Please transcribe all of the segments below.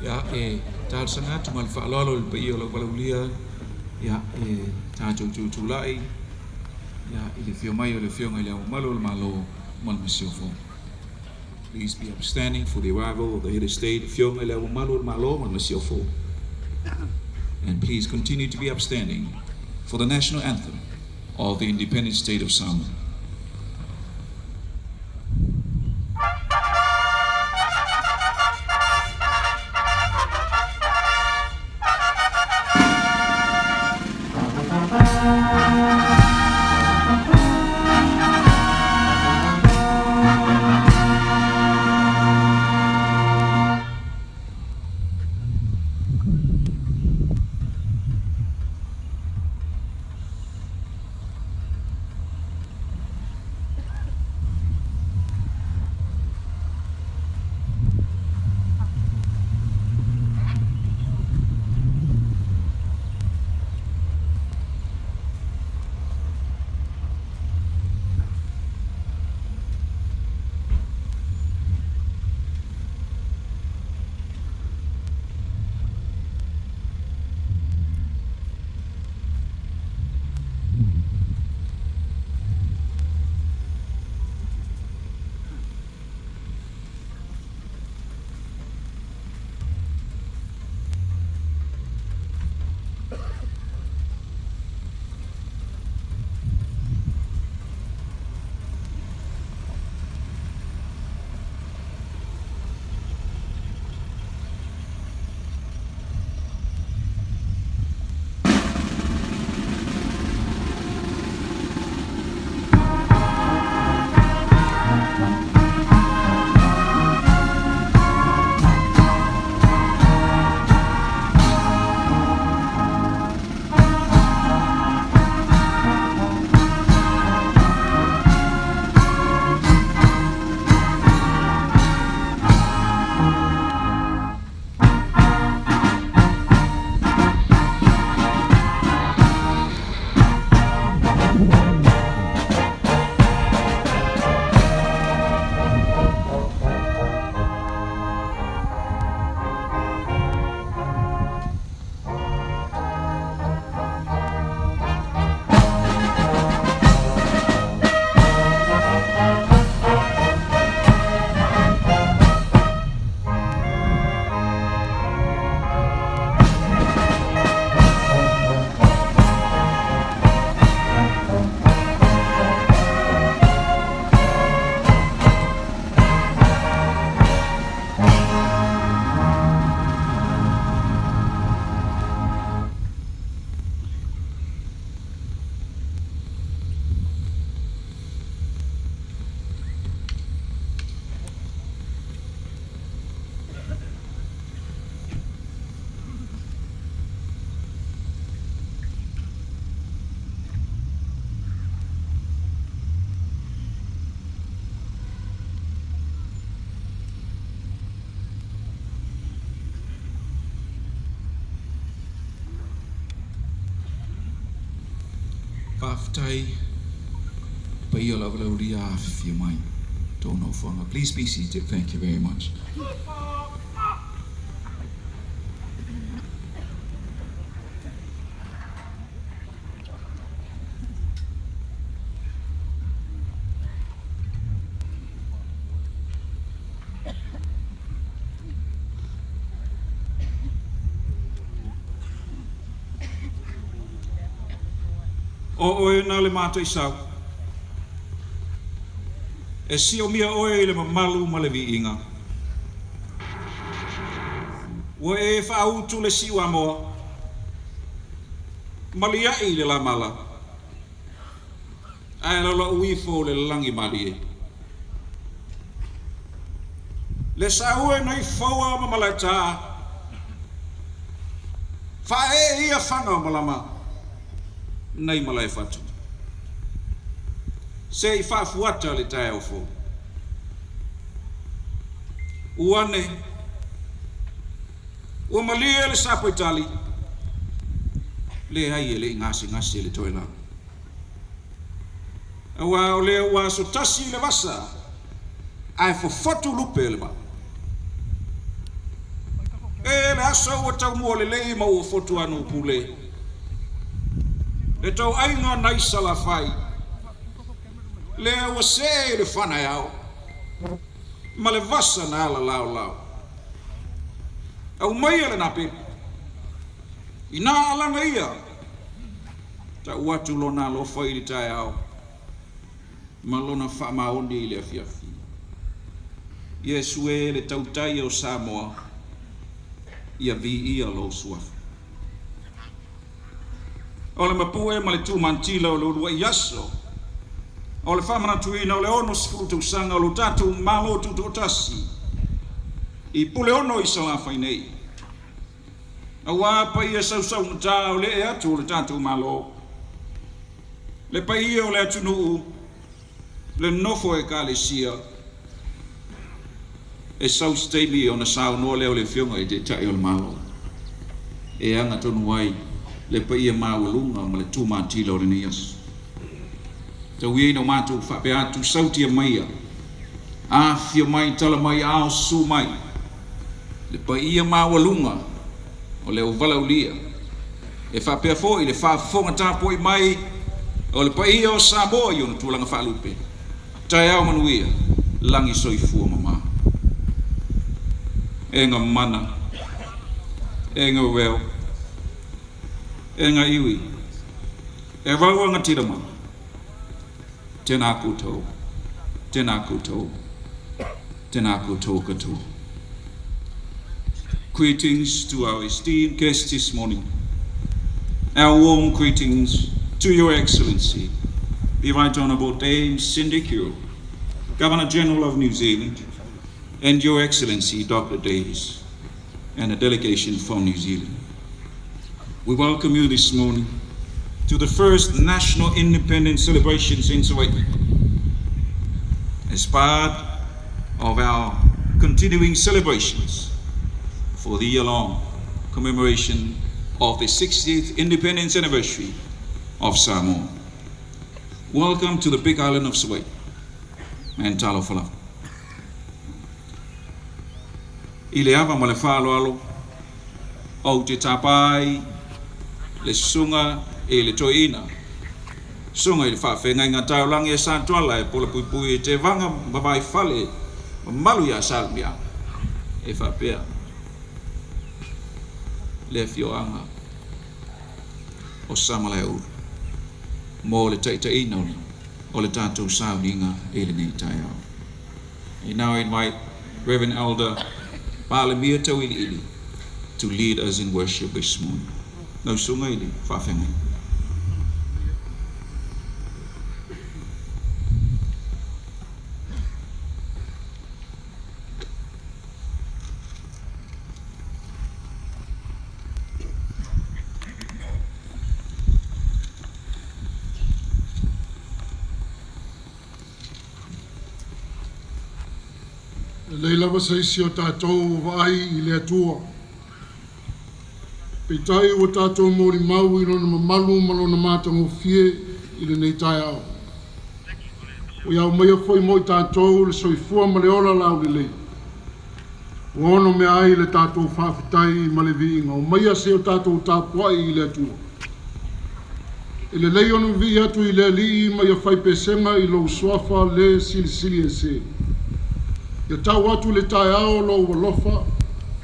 Ia e talosaga atu ma le faaaloalo i le paia o le auvalaulia, ia e tatou tutulai ia i le afio mai o le Afioga i le Ao Mamalu o le Malo ma le Masiofo. Please be upstanding for the arrival of the head of state, Afioga i le Ao Mamalu o le Malo ma le Masiofo. And please continue to be upstanding for the national anthem of the independent state of Samoa. Faafetai paia o le auvalaulia afifio mai tou nofoaga. Please be seated. Thank you very much. O oe na le mataisau. E siomia oe i le mamalu ma le viiga. Ua e faautu le siuamoa. Maliai le lamala. Ae laulau ifo le lagi malie. Le saua nai faua ma malaeta. Faaee ia faga o malama nai malae fatu. Se i faafuata le taeao fou. Ua ane, ua malie le sapoitali, leai e le i gasegase le toelau. Aua o lea ua aso tasi le vasa, ae fofotu lupe le vaa. E le aso ua taumua lelei ma ua fotu anu pule. Le tau aiga nai salafai. Le ua se le fana e ao. Ma le vasa na ala lao lao. Au mai le na pepe. Ina alanga ia. Ta uatu lona alofa i le taeao. Ma lona faamaoni i le afiafi. Iesu e le tautai o Samoa. Ia viia lou suafa. O le mapue ma le tumantila o le uluai aso. O le faamanatuina o le 60 tausaga o lo tatou Malo tutoatasi. I Puleono i Salafai nei. Auā paia sausaugata o le ee atu o le tatou Malo. Le paia o le atunuu, le nofo ekalesia. E sau se taimi ona saunoa lea o le afioga i Taitai o le Malo. E aga tonu ai le paia maualuga ma le tumatila o lenei aso. Tau ia ina o matou faapea atu sautia maia. Afifio mai tala mai ao susu mai. Le paia maualuga o le auvalaulia. E faapea foi le faafofoga tapuai mai o le paia o Samoa i ona tulaga faalupe. Taeao manuia, lagi soifua mama. E ngā mana, e ngā reo, e ngā iwi, e raua ngā tirama. Tēnā koutou, tēnā koutou, tēnā koutou katoa. Greetings to our esteemed guests this morning. Our warm greetings to Your Excellency, the Right Honourable Dame Cindy Kiro, Governor General of New Zealand, and Your Excellency Dr. Davis, and a delegation from New Zealand. We welcome you this morning to the first national independence celebrations in Savaii as part of our continuing celebrations for the year-long commemoration of the 60th independence anniversary of Samoa. Welcome to the big island of Savaii and talofa lava. I le ava ma le faaaloalo, ou te tapa ai le susuga i le toeaina. Susuga i le faafeagaiga taulagi a Satuala e polapuipui e Tevaga ma Vaifale mamalu ia Salemuliaga e faapea le afioaga o Samalaeulu mo le taitaiina o le tatou sauniga i lenei taeao. I now invite Reverend Elder Palemia Tauiliili to lead us in worship this morning. Lau susuga i le faafeagaiga. E leai lava se isi o tatou ua vaai i le Atua. Peitai ua tatou molimau i lona mamalu ma lona matagofie i lenei taeao. Ua ia aumaia foi mo i tatou le soifua ma le ola laulelei. Ua onomea ai le tatou faafetai ma le viiga. Omaia se o tatou tapuai i le Atua. E lelei ona vivii atu i le Alii ma ia faipesega i lou suafa le silisili ese. Ia tau atu i le taeao lou alofa,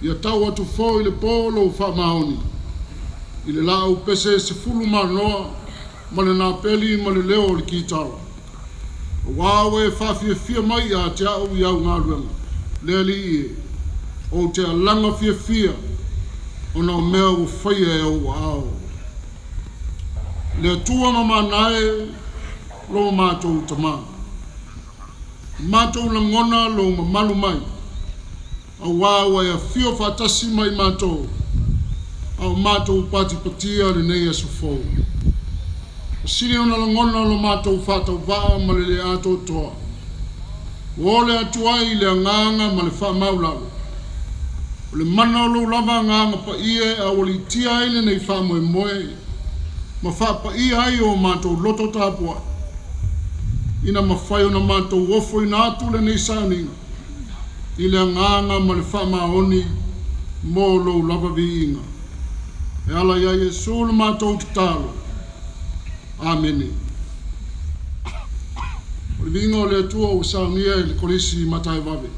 ia tau atu foi i le po lou faamaoni. I le laau pese 10 manoa ma le napeli ma le leo o le kitara. Auā ua e faafiafia mai ia te au i au galuega, le Alii e, ou te alaga fiafia ona o mea ua faia e ou aao. Le Atua mamana e, lo matou Tama. Matou lagona lou mamalu mai, auā ua e afio faatasi ma i matou, a o matou patipatia lenei aso fou. Ua sili ona lagona lo matou faatauvaa ma le le atoatoa. Ua ole atu ai i le agaga ma le faamaulalo. O le mana o lou lava agaga paia e aualiitia ai lenei faamoemoe ma faapaia ai o matou loto tapuai. Ina mafai ona matou ofoina atu lenei sauniga i le agaga ma le faamaoni mo lou lava viiga. E ala ia Iesu le matou tatalo. Amene. O le viiga o le Atua ua saunia e le Kolisi Mataevave.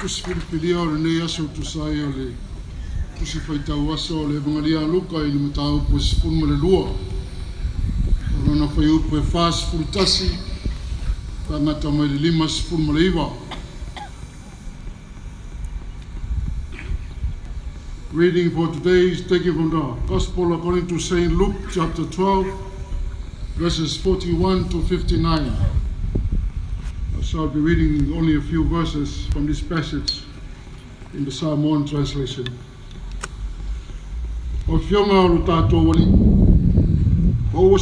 Tusi filifilia o lenei aso e tusa ai o le Tusi Faitau Aso o le Evagelia a Luka i le mataupu e 12, o lona fuaiupu e 41 faagata mai le 59. Reading for today is taken from the Gospel according to St. Luke chapter 12, verses 41 to 59. I shall be reading only a few verses from this passage in the Samoan translation. O Afioga o lo tatou Alii, ua ou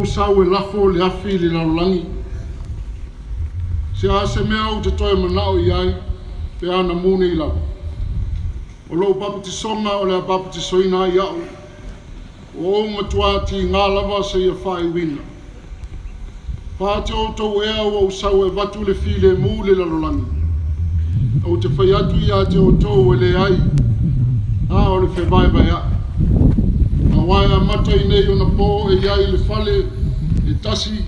sau e lafo le afi i le lalolagi. Se a se mea ou te toe manao i ai, pe ana mu nei lava. O lou papatisoga o le a papatisoina ai au, ua ou matuā tigā lava seia faaiuina. Paea outou ea ua ou sau e avatu le filemu i le lalolagi. Ou te fai atu ia te outou e leai, a o le fevaevaea'i. Auā e amata i nei ona po e i ai i le fale e tasi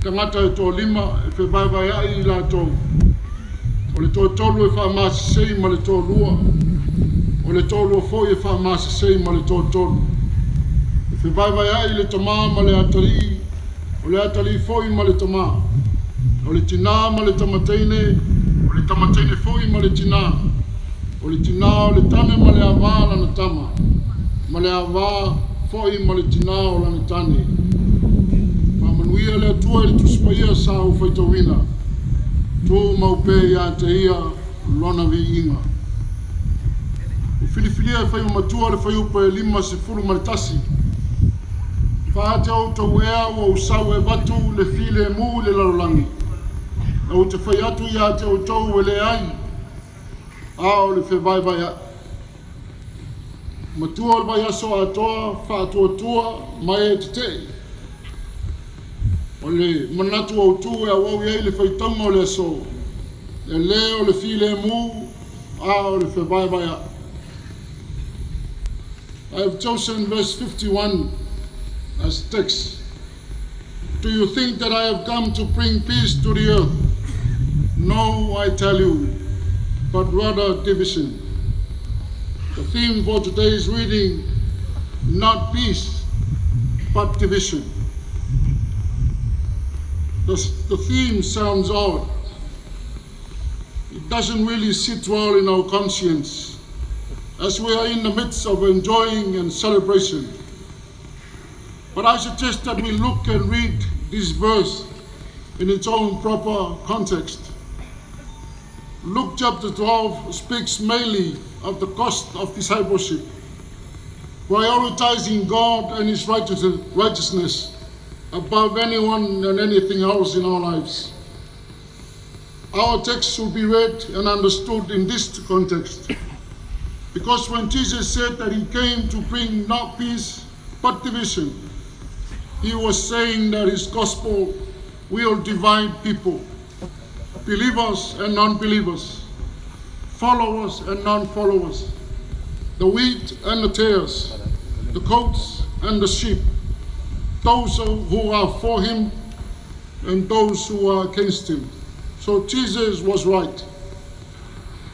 tagata e toalima e fevaevaea'i i latou. O le toatolu e faamasesei ma le toalua, o le toalua foi e faamasesei ma le toatolu. E fevaevaea'i le tamā ma le atalii, o le atalii foi ma le tamā, o le tinā ma le tamateine, o le tamateine foi ma le tinā, o le tinā o le tane ma le avā lana tama, ma le avā foi ma le tinā o lana tane. Faamanuia le Atua i le Tusi Paia sa ou faitauina. Tumau pea ia te ia lona viiga. Ua filifilia e fai matua le fuaiupu e 51. Faatea outou ea ua ou sau e avatu le filemu i le lalolagi. Ou te fai atu ia te outou e leai, a o le fevaevaea'i. Matua o le vaiaso atoa faatuatua ma e tetee. O le manatu autū e auau i ai le faitauga o le aso, e le o le filemu, a o le fevaevaea'i. I have chosen verse 51 as text. Do you think that I have come to bring peace to the earth? No, I tell you, but rather division. The theme for today's reading, not peace, but division. The theme sounds odd. It doesn't really sit well in our conscience as we are in the midst of enjoying and celebration. But I suggest that we look and read this verse in its own proper context. Luke chapter 12 speaks mainly of the cost of discipleship, prioritizing God and His righteousness above anyone and anything else in our lives. Our text should be read and understood in this context. Because when Jesus said that he came to bring not peace but division, he was saying that his gospel will divide people, believers and non believers, followers and non followers, the wheat and the tares, the goats and the sheep, those who are for him and those who are against him. So Jesus was right.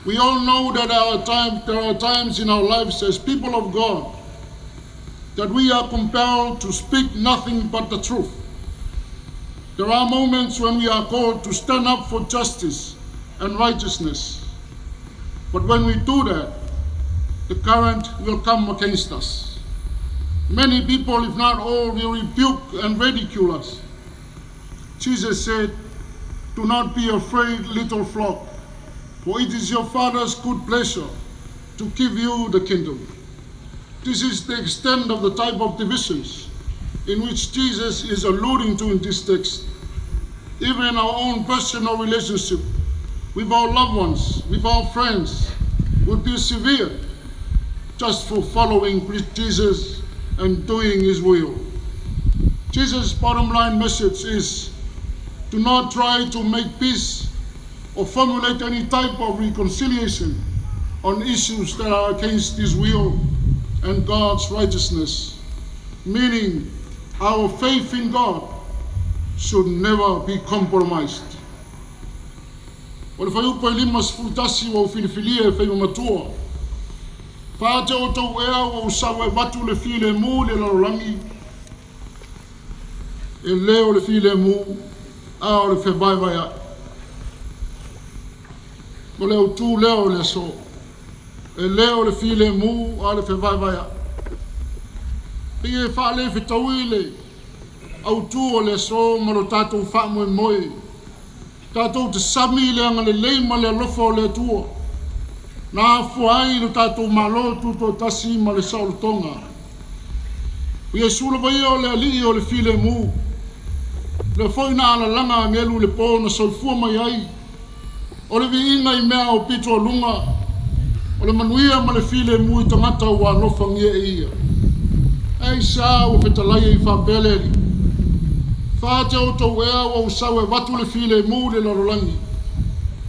We all know that there are times in our lives as people of God that we are compelled to speak nothing but the truth. There are moments when we are called to stand up for justice and righteousness. But when we do that, the current will come against us. Many people, if not all, will rebuke and ridicule us. Jesus said, "Do not be afraid, little flock, for it is your Father's good pleasure to give you the kingdom." This is the extent of the type of divisions in which Jesus is alluding to in this text. Even in our own personal relationship with our loved ones, with our friends, would be severe just for following Jesus and doing his will. Jesus' bottom line message is do not try to make peace or formulate any type of reconciliation on issues that are against his will and God's righteousness, meaning our faith in God should never be compromised. O le fuaiupu e 51 ua ou filifilia e faima matua. Faa te outou ea ua ou sau e avatu le filemu i le lalolagi? E lē o le filemu, a o le fevaevaea'i. O le autū lea o le aso. E lē o le filemu, a o le fevaevaea'i. Pei e faale fetaui le autū o le aso ma lo tatou faamoemoe. Tatou te sami i le agalelei ma le alofa o le Atua. Na afua ai lo tatou Malo tutoatasi ma le saolotoga. O Iesu lava ia o le Alii o le filemu. Lea foi na alalaga agelu i le po na soifua mai ai. O le viiga i mea aupito i luga, o le manuia ma le filemu i tagata ua alofagia e ia. Aisea ua fetalai ai faapea le Alii? Faa te outou ea ua ou sau e avatu le filemu i le lalolagi?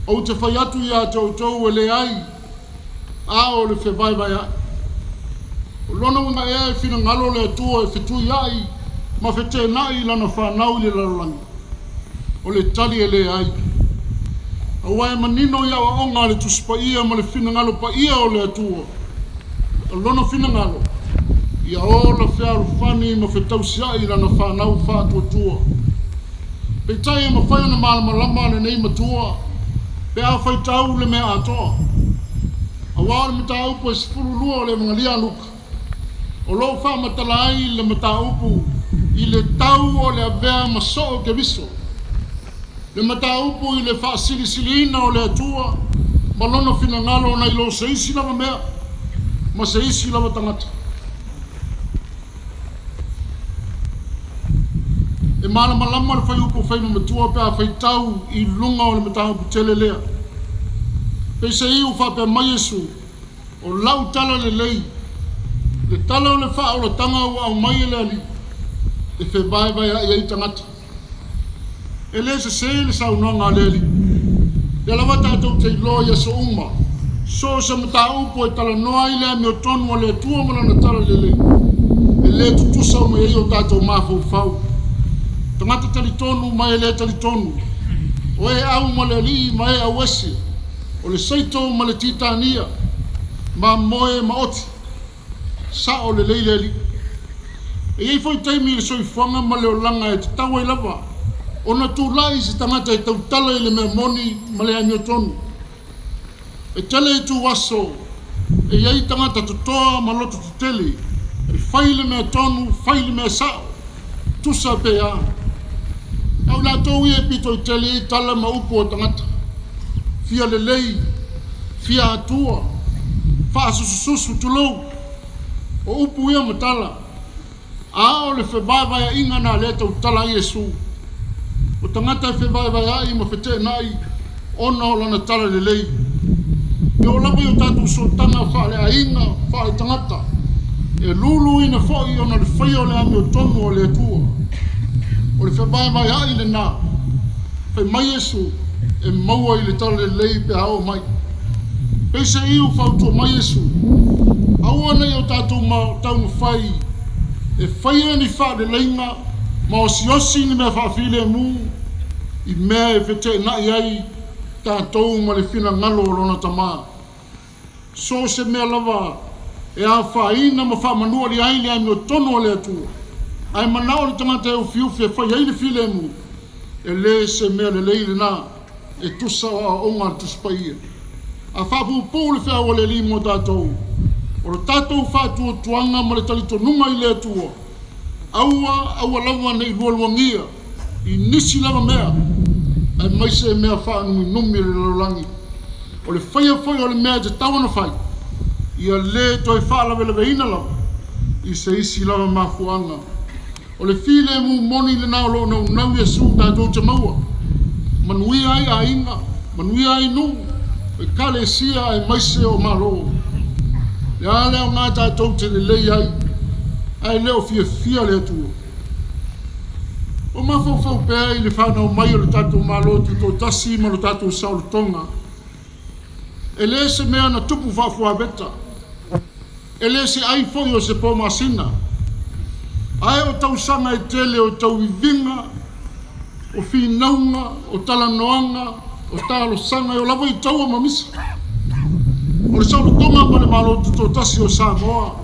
Ou te fai atu ia te outou e leai, a o le fevaevaea'i. O lona uiga ea e finagalo le Atua e fetuia'i ma feteena'i lana fanau i le lalolagi? O le tali e leai. Aua e manino i aoaoga a le Tusi Paia ma le finagalo paia o le Atua. O lona finagalo, ia ola fealofani ma fetausia'i lana fanau faatuatua. Peitai e mafai ona malamalama lenei matua pe a faitau le mea atoa. Aua o le mataupu e 12 o le Evagelia a Luka, o lo o faamatala ai le mataupu i le tau o le avea ma soo o Keriso. Le mataupu i le faasilisiliina o le Atua ma lona finagalo nai lo se isi lava mea ma se isi lava tagata. E malamalama le fuaiupu faima matua pe a faitau i luga o le mataupu tele lea. Peiseai ua faapea mai Iesu, o lau tala lelei, le tala o le faaolataga ua aumai e le Alii, e fevaevaea'i ai tagata. E lē sesē le saunoaga a le Alii. Lea lava tatou te iloa i aso uma, so o se mataupu e talanoa ai le amiotonu a le Atua ma lana tala lelei, e lē tutusa uma i ai o tatou mafaufau. Tagata talitonu ma e lē talitonu, o e au ma le Alii ma e auese, o le saito ma le titania, mamoe ma oti, sa'o lelei le Alii. E i ai foi taimi i le soifuaga ma le olaga e tatau ai lava ona tulai se tagata e tautala i le mea moni ma le amiotonu. E tele ituaso e i ai tagata totoa ma loto tetele e fai le mea tonu, fai le mea sa'o, tusa pe a. A o latou ia e pito i tele ai tala ma upu o tagata. Fia lelei, fia atua, faasusususu, tulou, o upu ia ma tala. A o le fevaevaea'iga na lea tautala ai Iesu. O tagata e fevaevaea'i ma feteena'i ona o lana tala lelei. E oo lava i o tatou sootaga faaleaiga, faaletagata, e luluina foi ona le faia o le amiotonu a le Atua. O le fevaevaea'i lenā. Fai mai Iesu, e maua i le tala lelei pe a oo mai. Peiseai ua fautua mai Iesu, aua nei o tatou taumafai e faia ni faaleleiga ma osiosi ni mea faafilemu i mea e feteena'i ai tatou ma le finagalo o lona Tamā. So o se mea lava e afaina ma faamanualia ai le amiotonu a le Atua, ae manao le tagata e ufiufi e fai ai le filemu, e lē se mea lelei lenā e tusa o aoaoga a le Tusi Paia. A faapuupuu le feau a le Alii mo tatou, o le tatou faatuatuaga ma le talitonuga i le Atua, aua aua lava nei lualuagia i nisi lava mea, aemaise mea faanuminumi o le lalolagi. O le faia foi o le mea e tatau ona fai, ia lē toe faalavelaveina lava i se isi lava mafuaaga. O le filemu moni lenā o lo o naunau Iesu tatou te maua. Manuia ai aiga, manuia ai nuu, ekalesia aemaise o Malo. Le a le aoga tatou te lelei ai, ae le o fiafia le Atua? O mafaufau pea i le fanau mai o le tatou Malo tutoatasi ma lo tatou saolotoga. E lē se mea na tupu faafuaveta, e lē se ai foi o se po masina, ae o tausaga e tele o tauiviga, o finauga, o talanoaga, O talosaga e oo lava i taua ma misa. O le saolotoga ma le Malo Tutoatasi o Samoa,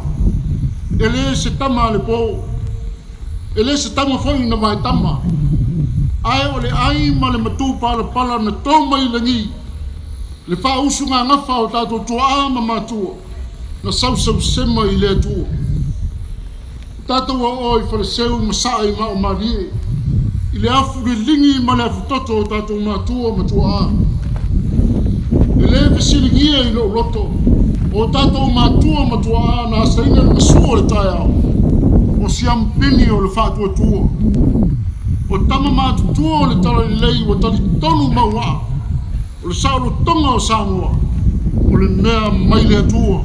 e le se tama a le po, e le se tama foi na vaetama, ae o le ai ma le matupalapala na to mai lagi, le faausugagafa o tatou tuaa ma matua, na sausausema i le Atua. Tatou aoao i Faleseu ma saa i Maomalie, i le afu liligi ma le afutoto o tatou matua ma tuaa. E le fesiligia i lou loto, o tatou matua ma tuaa na asaina le gasu o le taeao, o siamupini o le faatuatua. O tama matutua o le talalelei ua talitonu mauaa, o le saolotoga o Samoa, o le mea mai le Atua.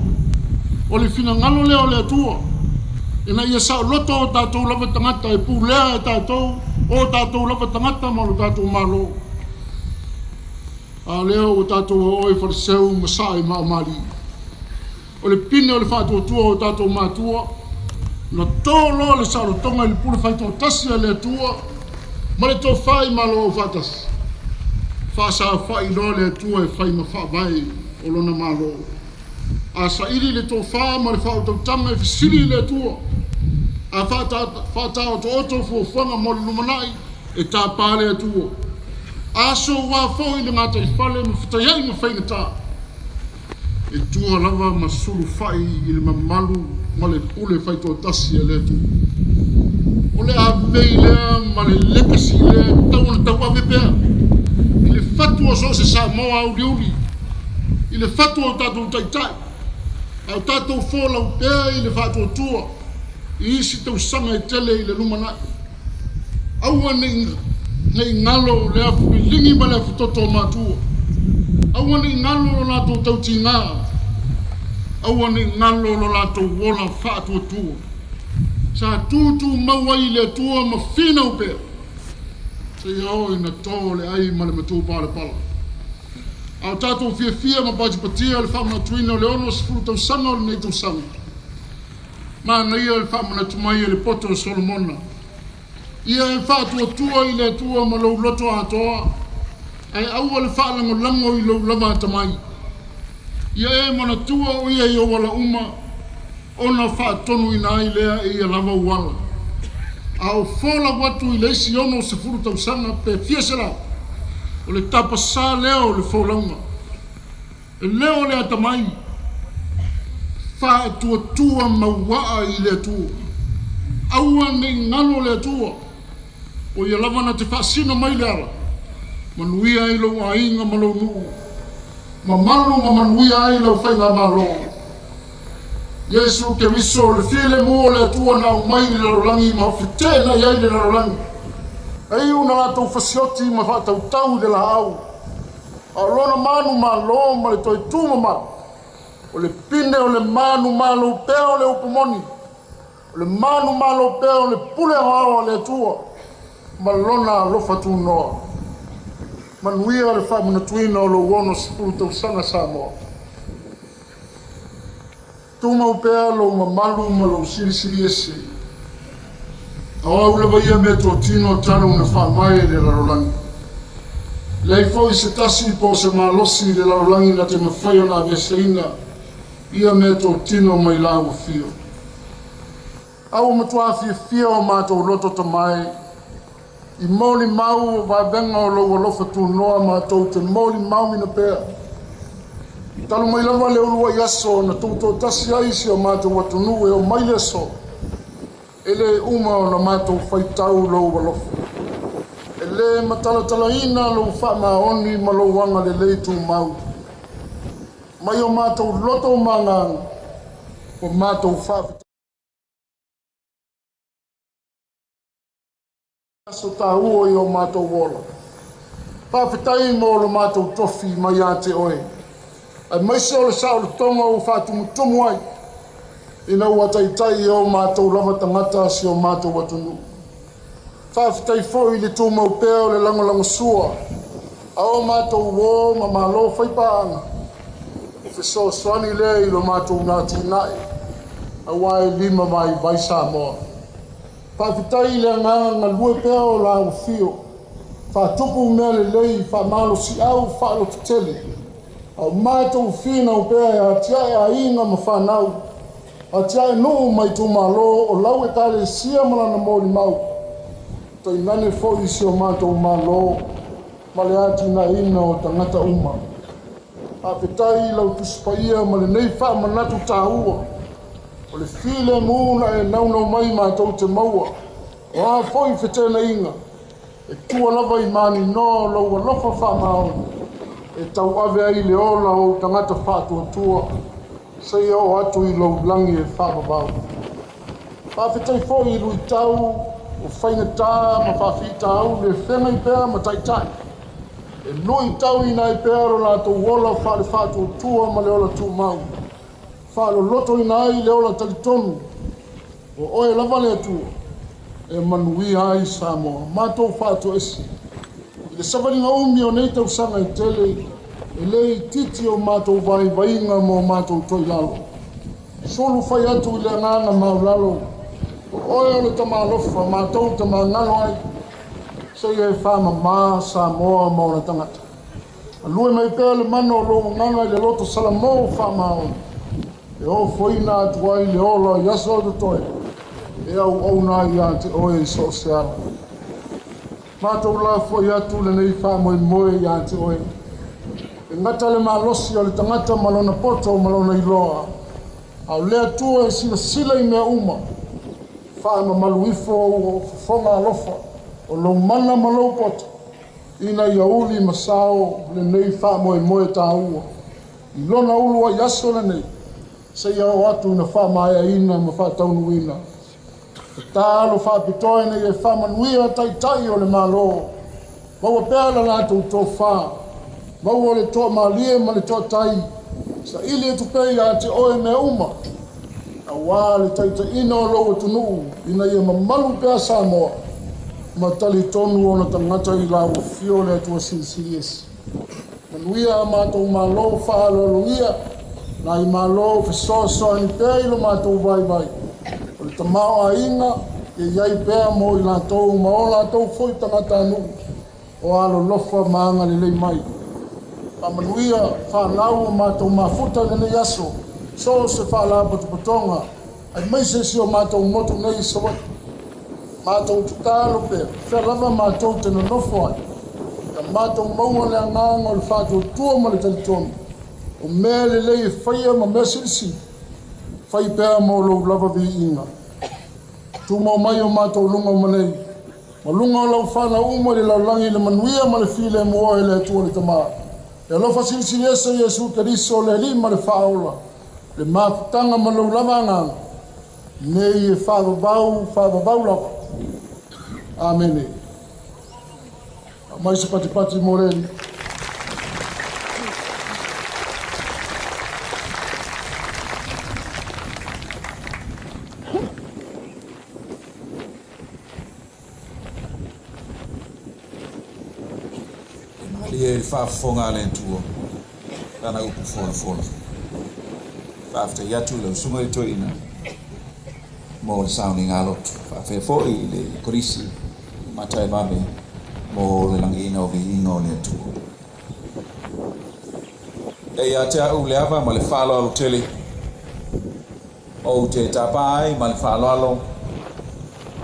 O le finagalo lea o le Atua, ina ia saoloto o tatou lava tagata e pulea e tatou, o tatou lava tagata ma lo tatou Malo. A lea ua tatou aoao i Faleseu ma saa i Maomali. O le pine o le faatuatua o tatou matua, na to loa le saolotoga i le pule faitoatasi a le Atua ma le tofa i Malo Aufaatasi. Faasaofai loa le Atua e fai ma faavae o lona Malo. A saili le tofa ma le faautautaga e fesili i le Atua. A faataotooto fuafuaga mo le lumanai, e tapa le Atua. A soua foi le gataifale ma fetaiai ma faigata, e tua lava ma sulufai i le mamalu ma le pule faitoatasi a le Atua. O le avei lea ma le lekasi lea e tatau ona tauave pea i le fatu o so o se Samoa auliuli, i le fatu o tatou taitai, a o tatou folau pea i le faatuatua i isi tausaga e tele i le lumanai. Aua ne i galo le afu liligi ma le afutoto o matua. Aua ne i galo lo latou tautiga. Aua ne i galo lo latou ola faatuatua. Sa tutumau ai i le Atua ma finau pea, seia oo ina to le ai ma le matupalapala. A o tatou fiafia ma patipatia le faamanatuina o le 60 tausaga o lenei tausaga, manaia le faamanatu mai e le poto o Solomona. Ia e faatuatua i le Atua ma lou loto atoa, ae aua le faalagolago i lou lava atamai. Ia e manatua o ia i ou ala uma, ona faatonuina ai lea e ia lava ou ala. A o folau atu i le isi 60 tausaga pe fia selau, o le tapasā lea o le folauga. E leo le atamai, faatuatua mauaa i le Atua. Aua ne i galo le Atua, o ia lava na te faasino mai le ala, manuia ai lou aiga ma lou nuu, mamalu ma manuia ai lau faigamalo. Iesu Keriso, le filemu o le Atua na aumai i le lalolagi ma feteenai ai le lalolagi. E iu na latou fasioti ma faatautau i le laau, a o lona manumalo ma le toe tumamalu, o le pine o le manumalo pea o le upu moni, o le manumalo pea o le pule aoao a le Atua ma lona alofa tunoa. Manuia le faamanatuina o lou 60 tausaga Samoa. Tumau pea lou mamalu ma lou silisili ese. O au lava ia mea totino talu na faavae i le lalolagi. Leai foi se tasi po o se malosi i le lalolagi na te mafai ona aveeseina ia mea totino mai lau afio. A ua matua fiafia o matou loto tamae i molimau o vavega o lou alofa tunoa matou te molimauina pea. Talu mai lava le uluai aso na tutoatasi ai si o matou atunuu e oo mai le aso, e le uma ona matou faitau lou alofa. E le matalatalaina lou faamaoni ma lou agalelei tumau. Mai o matou loto ma agaga, ua matou faafetai. Aso taua i o matou ola. Faafetai mo lo matou tofi mai ia te oe, aemaise o le saolotoga ua faatumutumu ai, ina ua taitai i o matou lava tagata si o matou atunuu. Faafetai foi i le tumau pea o le lagolagosua a o matou uo ma malo faipaaga, o fesoasoani lea i lo matou atinae, aua e lima vaivai Samoa. Faafetai i le agaga galue pea o lau afio. Faatupu mea lelei, faamalosiau, faalototele. A o matou finau pea e atiae aiga ma fanau, atiae nuu ma itumalo o lau Ekalesia ma lana molimau, tainane foi i si o matou Malo ma le atinaeina o tagata uma. Faafetai i lau Tusi Paia ma lenei faamanatu taua o le filemu na e naunau mai matou te maua, o a foi feteenaiga, e tua lava i maninoa o lou alofa faamaoni e tauave ai le ola o ou tagata faatuatua seia oo atu i lou lagi e faavavau. Faafetai foi i luitau o faigata ma faafitauli e feagai pea ma taitai, e luitauina ai pea lo latou ola faale-faatuatua ma le ola tumau, faalolotoina ai le ola talitonu o oe lava le Atua e manuia ai Samoa. Matou faatoese i le savaliga umi o nei tausaga e tele, e le itiiti o matou vaivaiga ma o matou toilalo. Sulu fai atu i le agaga maulalo, o oe o le tamalofa matou tamagalo ai, seia e faamamā Samoa ma ona tagata. Alue mai pea le mana o lou agaga i le loto salamo faamaoni, e ofoina atu ai le ola i aso o totoe, e auauna ai ia te oe i so o se ala. Matou lafoai atu lenei faamoemoe ia te oe. E gata le malosi o le tagata ma lona poto ma lona iloa, a o le Atua e silasila i mea uma, faamamalu ifo ou fofoga alofa o lou mana ma lou poto, ina ia uli ma sao lenei faamoemoe taua. I lona ulu ai aso lenei, seia oo atu ina faamaeaina ma faataunuuina. Tatalo faapitoa ina ia faamanuia taitai o le Malo, maua pea le latou tofa, maua le toamalie ma le toatai, saili atu pea ia te oe mea uma, auā le taitaiina o lou atunuu ina ia mamalu pea Samoa ma talitonu ona tagata i lau afio le Atua Silisili Ese. Manuia a matou Malo faaaloalogia, nai Malo fesoasoani pea i lo matou vaivai, o le tamaoaiga e i ai pea mo i latou ma o latou foi tagatanuu o alolofa ma agalelei mai. Faamanuia fanau o matou mafuta i lenei aso, so o se faalapotopotoga, aemaise si o matou motu nei i Savaii. Matou tatalo pea, fea lava matou te nonofo ai, ia matou maua le agaga o le faatuatua ma le talitonu, o mea lelei e faia ma mea silisili, fai pea mo lou lava viiga. Tumau mai o matou luga ma nei, ma luga o lau fanau uma i le lalolagi i le manuia ma le filemu o oe le Atua le Tama. E alofa silisili ese Iesu Keriso le Alii ma le Faaola, le mafutaga ma lou lava agaga, nei e faavavau, faavavau lava. Amene. Aumai se patipati mo le Alii. E malie i le faafofoga a le Atua lana upu folafola. Faafetai atu i lau susuga i le toeaina mo le sauniga loto. Faafetai foi i le Kolisi Mataivave mo le lagiina o viiga o le Atua. E ia te au le ava ma le faaaloalo tele ou te tapa ai ma le faaaloalo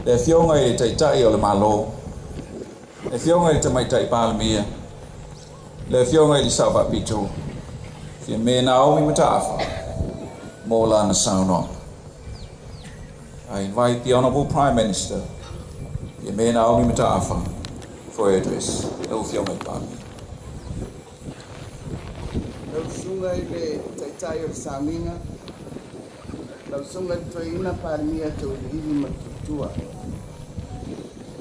le Afioga i le Taitai o le Malo, le Afioga i le Tamaitai Palemia, le Afioga i le Sao Faapito, Fiame Naomi Mataafa, mo lana saunoaga. I invite the Honourable Prime Minister, Fiame Naomi Mataafa, for her address. Lau Afioga i le Palemia. Lau susuga i le Taitai o le Sauniga, lau susuga i le Toeaina Palemia Tauiliili ma le Faletua.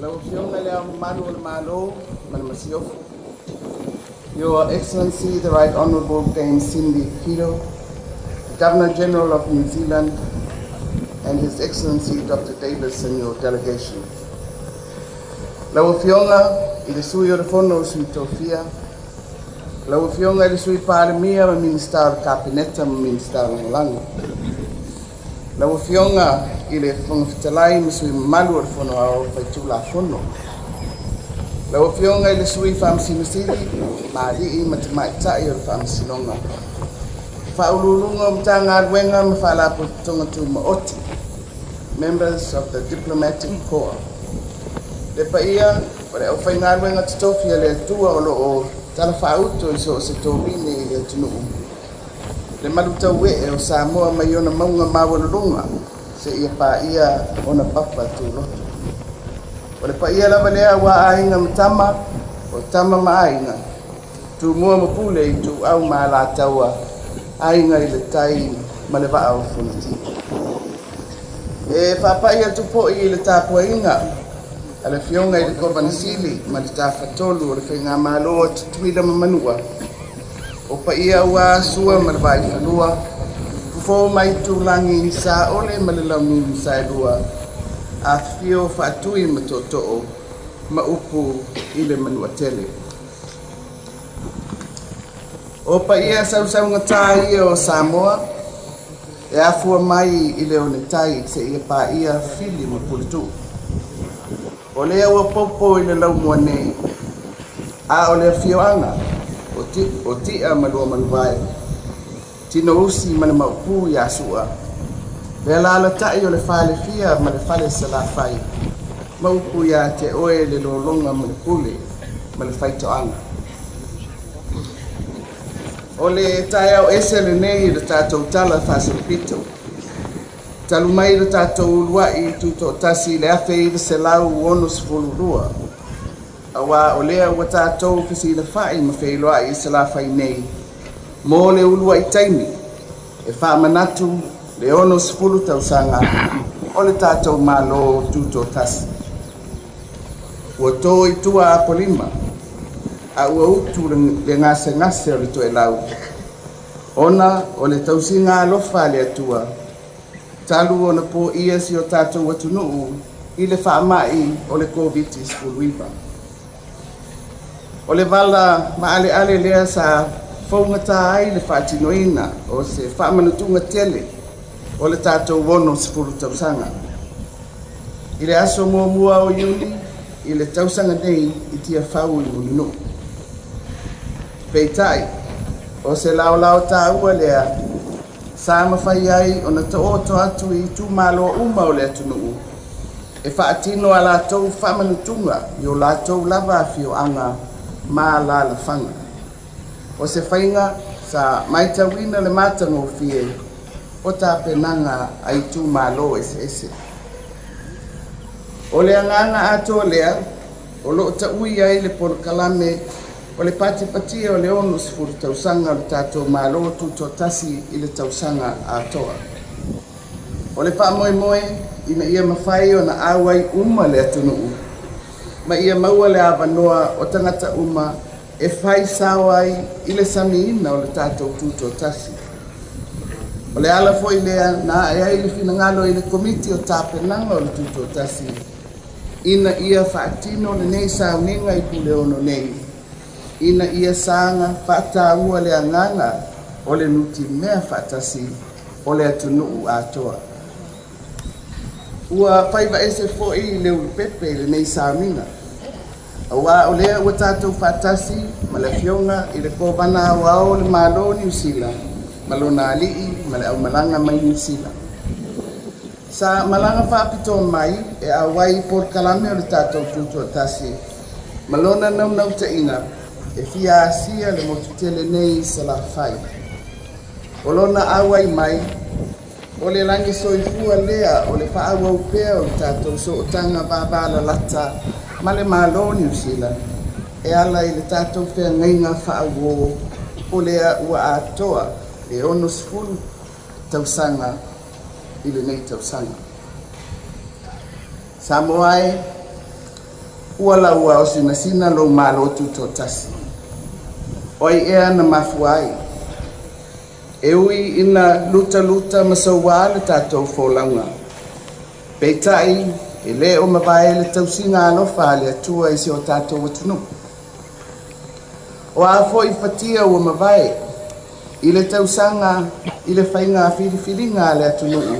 Lau Afioga i le Ao Mamalu o le Malo ma le Masiofo, Your Excellency, the Right Honourable Dame Cindy Kiro, the Governor General of New Zealand, and His Excellency Dr. Davis and your delegation. Lau Afioga i le Sui o le Fono o Sui Tofia, lau Afioga i le Sui Palemia ma Minisita o le Kapeneta ma Minisita Lagolago. Lau Afioga i le Fofoga Fetalai ma sui mamalu o le Fono Aoao Faitulafono. Lau Afioga i le Sui Faamasino Sili ma alii ma tamaitai o le Faamasinoga, Faauluuluga o Matagaluega ma Faalapotopotoga Tumaoti, members of the Diplomatic Corps. Le paia o le aufaigaluega totofi a le Atua o lo o talafaauto i so o se tovine i le atunuu, le malutauee o Samoa mai ona mauga maualuluga seia paia ona papa tuloto. O le paia lava lea ua aiga ma tama, o tama ma aiga, Tumua ma Pule, Ituau ma Alataua, Aiga i le Tai ma le Vaa o Fonoti. E faapai atu foi i le tapuaiga a le Afioga i le Kovana Sili ma le Tafatolu o le Faigamalo a Tutuila ma Manua, o paia ua Sua ma le Vaifanua, Fofo ma Aitulagi, Saole ma le Launiu na Saelua, afifio Faatui ma Tootoo ma upu i le Manuatele. O paia sausaugata ia o Samoa e afua mai i le onetai seia paia Fili ma Puletuu. O lea ua popo i le laumua nei, a o le afioaga o Tia ma Luamanuvae, Tinousi ma le Maopu ia Sua, le alaalatai o le Falefia ma le Fale Salafai, ma upu ia te oe le lologa ma le pule ma le faitoaga. O le taeao ese lenei i le tatou tala faasolopito. Talu mai le tatou uluai tutoatasi i le 1962, auā o lea ua tatou fesilafai ma feiloai i Salafai nei mo le uluai taimi e faamanatu le 60 tausaga o le tatou Malo Tutoatasi. Ua to i tua Apolima, a ua utu le gasegase o le toelau, ona o le tausiga alofa a le Atua, talu ona poia si o tatou atunuu i le faamai o le Koviti-19. O le vala maaleale lea sa fougata ai le faatinoina o se faamanatuga tele o le tatou 60 tausaga. I le aso 1 o Iuni i le tausaga nei i Tiafau i Mulinuu. Peitai, o se laolao taua lea sa mafai ai ona taoto atu i itumalo uma o le atunuu e faatino a latou faamanutuga i o latou lava afioaga ma alaalafaga. O se faiga sa matauina le matagofie o tapenaga a itumalo eseese. O le agaga atoa lea o loo taui ai le polokalame o le patipatia o le 60 tausaga o le tatou Malo Tutoatasi i le tausaga atoa. O le faamoemoe ina ia mafai ona auai uma le atunuu ma ia maua le avanoa o tagata uma e fai sao ai i le samiina o le tatou Tutoatasi. O le ala foi lea na ae ai le finagalo i le Komiti o Tapenaga o le Tutoatasi ina ia faatino lenei sauniga i Puleono nei, ina ia saga faataua le agaga o le nutimea faatasi o le atunuu atoa. Ua faivaese foi le ulupepe i lenei sauniga, auā o lea ua tatou faatasi ma le Afioga i le Kovana Aoao o le Malo o Niu Sila ma lona alii ma le aumalaga mai Niu Sila. Sa malaga faapitoa mai e auai i polokalame o le tatou Tutoatasi ma lona naunautaiga e fia asia le motu tele nei i Salafai. O lona auai mai, o le lagi soifua lea o le faaauau pea o le tatou sootaga vavalalata ma le Malo o Niu Sila e ala i le tatou feagaiga faauō o lea ua atoa le 60 tausaga i lenei tausaga. Samoa e, ua laua o sinasina lou Malo Tutoatasi. O ai ea na mafua ai? E ui ina lutaluta ma soua le tatou folauga, peitai e le o mavae le tausiga alofa a le Atua i si o tatou atunuu. O a foi fatia ua mavae i le tausaga i le faiga filifiliga a le atunuu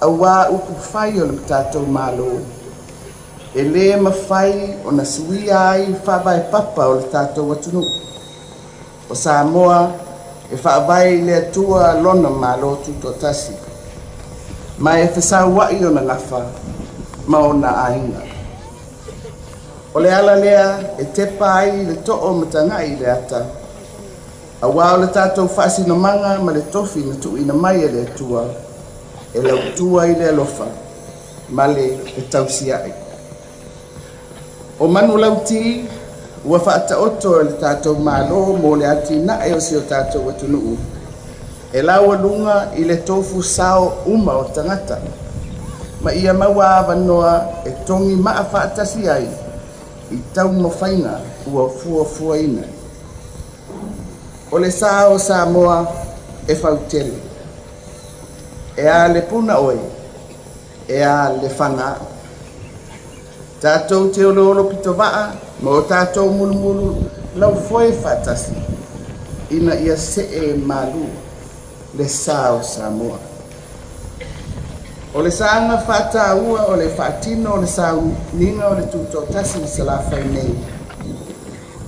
auā upu fai o le tatou Malo. E lē mafai ona suia ai faavae papa o le tatou atunuu. O Samoa e faavae i le Atua lona Malo tutoatasi, ma e fesaua'i ona gafa ma ona aiga. O le ala lea e tepa ai le too o mataga'i i le ata, auā o le tatou faasinomaga ma le tofi na tuuina mai e le Atua e lautua i le alofa ma le fetausia'i. O manulauti ua faataoto e le tatou Malo mo le atinae o si o tatou atunuu e laualuga i le tofu sao uma o tagata, ma ia maua avanoa e togi maa faatasi ai i taumafaiga ua fuafuaina. O le sa o Samoa e fautele. E a le Puna oe, e a Lefaga. Tatou te oloolo pitovaa ma o tatou mulumulu laufoe faatasi ina ia see malu le sa o Samoa. O le saga faataua o le faatino o le sauniga o le tutoatasi i Salafai nei,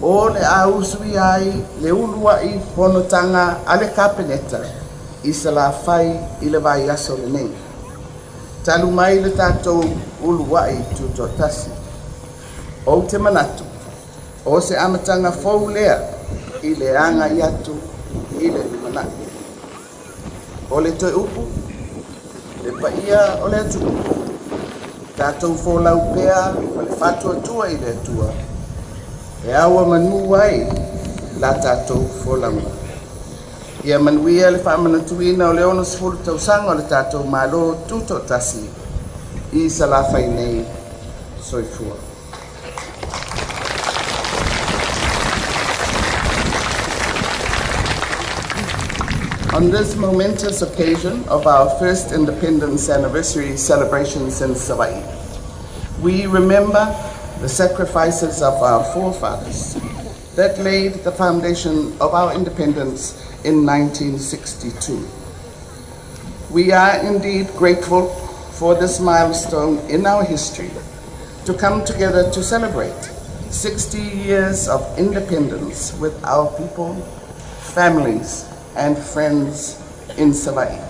o le a usuia ai le uluai fonotaga a le Kapeneta i Salafai i le vaiaso lenei, talu mai le tatou uluai tutoatasi. Ou te manatu, o se amataga fou lea i le agai atu i le lumanai. O le toe upu, le paia o le atunuu, tatou folau pea ma le faatuatua i le Atua, e auomanu ai la tatou folauga. Ia manuia le faamanatuina o le 60 tausaga o le tatou Malo Tutoatasi i Salafai nei. Soifua. On this momentous occasion of our first independence anniversary celebrations in Savaii, we remember the sacrifices of our forefathers that laid the foundation of our independence in 1962. We are indeed grateful for this milestone in our history to come together to celebrate 60 years of independence with our people, families, and friends in Savaii.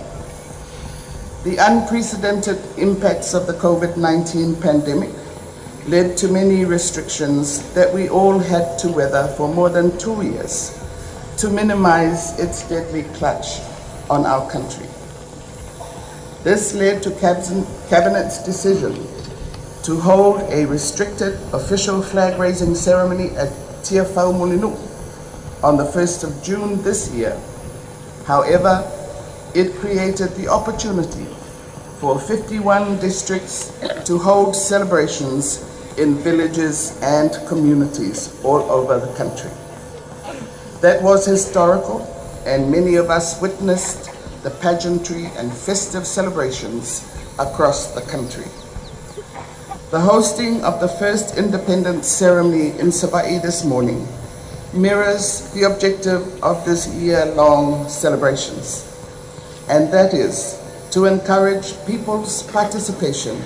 The unprecedented impacts of the COVID-19 pandemic led to many restrictions that we all had to weather for more than 2 years to minimize its deadly clutch on our country. This led to Cabinet's decision to hold a restricted official flag raising ceremony at Tiafau Mulinuu on the 1st of June this year. However, it created the opportunity for 51 districts to hold celebrations in villages and communities all over the country. That was historical, and many of us witnessed the pageantry and festive celebrations across the country. The hosting of the first independence ceremony in Savaii this morning mirrors the objective of this year-long celebrations, and that is to encourage people's participation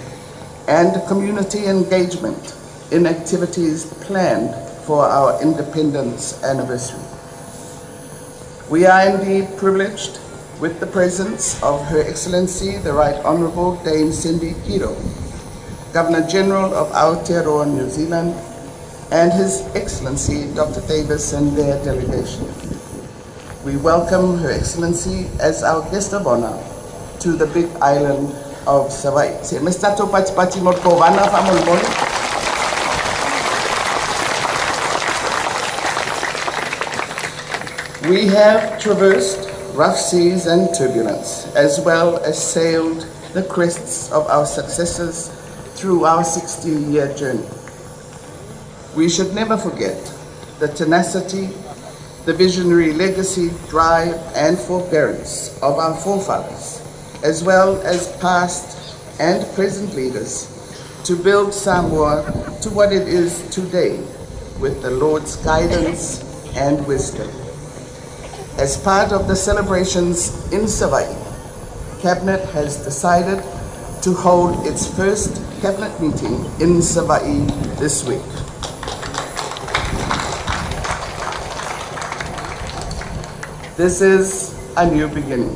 and community engagement in activities planned for our independence anniversary. We are indeed privileged with the presence of Her Excellency the Right Honourable Dame Cindy Kiro, Governor General of Aotearoa, New Zealand, and His Excellency Dr. Davis and their delegation. We welcome Her Excellency as our guest of honor to the big island of Savaii. Se me stato pati pati mo kovana fa mo le. We have traversed rough seas and turbulence, as well as sailed the crests of our successes through our 60 year journey. We should never forget the tenacity, the visionary legacy, drive, and forbearance of our forefathers, as well as past and present leaders, to build Samoa to what it is today with the Lord's guidance and wisdom. As part of the celebrations in Savaii, Cabinet has decided to hold its first Cabinet meeting in Savaii this week. This is a new beginning.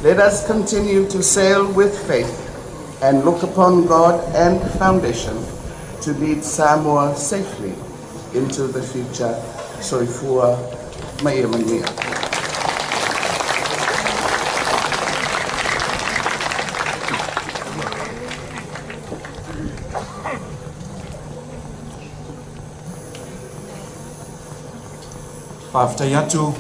Let us continue to sail with faith and look upon God and foundation to lead Samoa safely into the future. Soifua ma ia manuia. Faafetai atu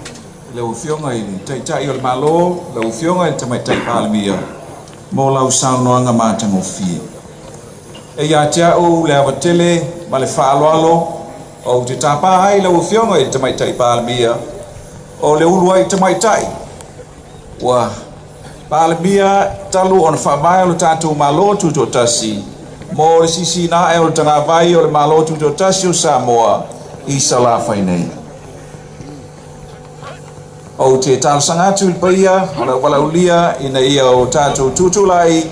i lau Afioga i le Taitai o le Malo, lau Afioga i le Tamaitai Palemia, mo lau saunoaga matagofie. E ia te au le ava tele ma le faaaloalo ou te tapā ai lau Afioga i le Tamaitai Palemia o le uluai tamaitai ua Palemia talu ona faavae o le tatou Malo Tutoatasi mo le sisiina ae o le tagavai o le Malo Tutoatasi o Samoa i Salafai nei. Ou te talosaga atu i le paia o le auvalaaulia ina ia o tatou tutulai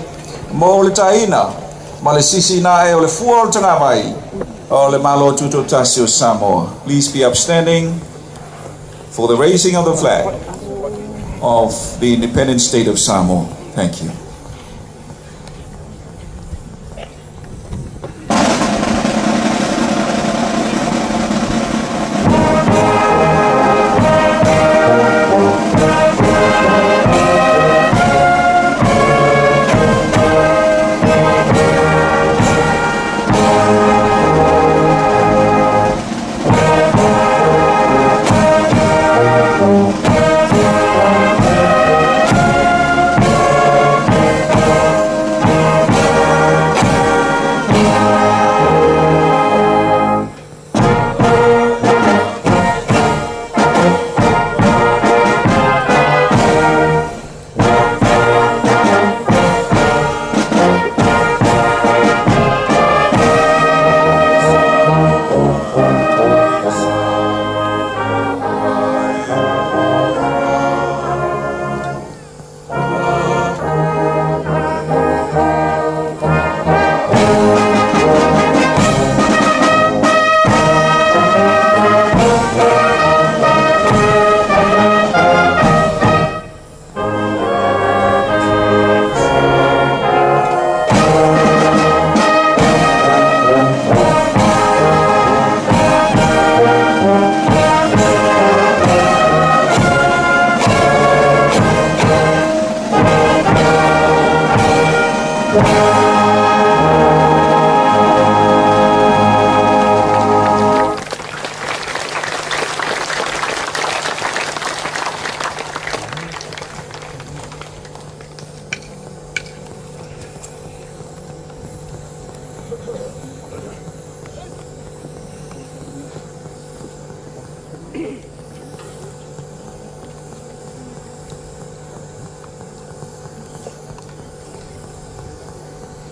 mo le taina ma le sisiina ae o le fua o le tagavai o le Malo Tutoatasi o Samoa. Please be upstanding for the raising of the flag of the independent state of Samoa. Thank you.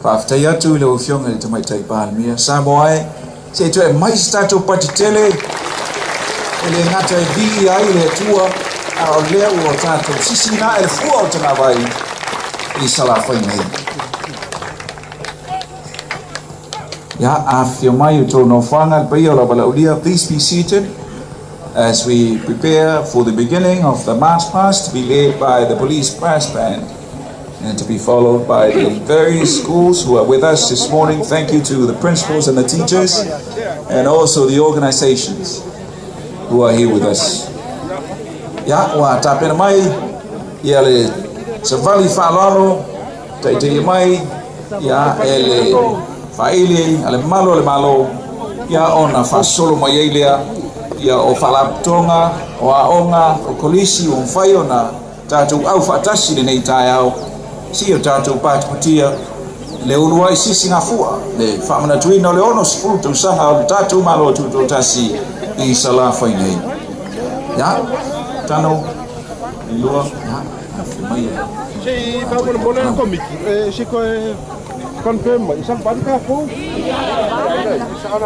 Faafetai atu i lau Afioga i le Tamaitai Palemia. Samoa e, se i toe aumai se tatou pati tele e le gata e viia ai le Atua, a o lea ua tatou sisina ae le fua o le tagavai i Salafai nei. Ia, afifio mai i outou nofoaga le paia o lau valaaulia. Please be seated as we prepare for the beginning of the march past to be led by the police brass band and to be followed by the various schools who are with us this morning. Thank you to the principals and the teachers and also the organizations who are here with us. Ia, ua tapena mai ia le savali faaaloalo taitaia mai ia e le faaili a le malu o le Malo ia ona faasolo mai ai lea ia o faalapotopotoga, o aoga, o kolisi ua mafai ona tatou au faatasi lenei taeao si o tatou patipatia le uluai sisigafua le faamanatuina o le 60 tausaga o le tatou Malo Tutoatasi i Salafai nei. Ia, tano, lua, ia, mai e. Se i faamolemole le Komiti, se toe confirm mai, sa vali tatou. Ia,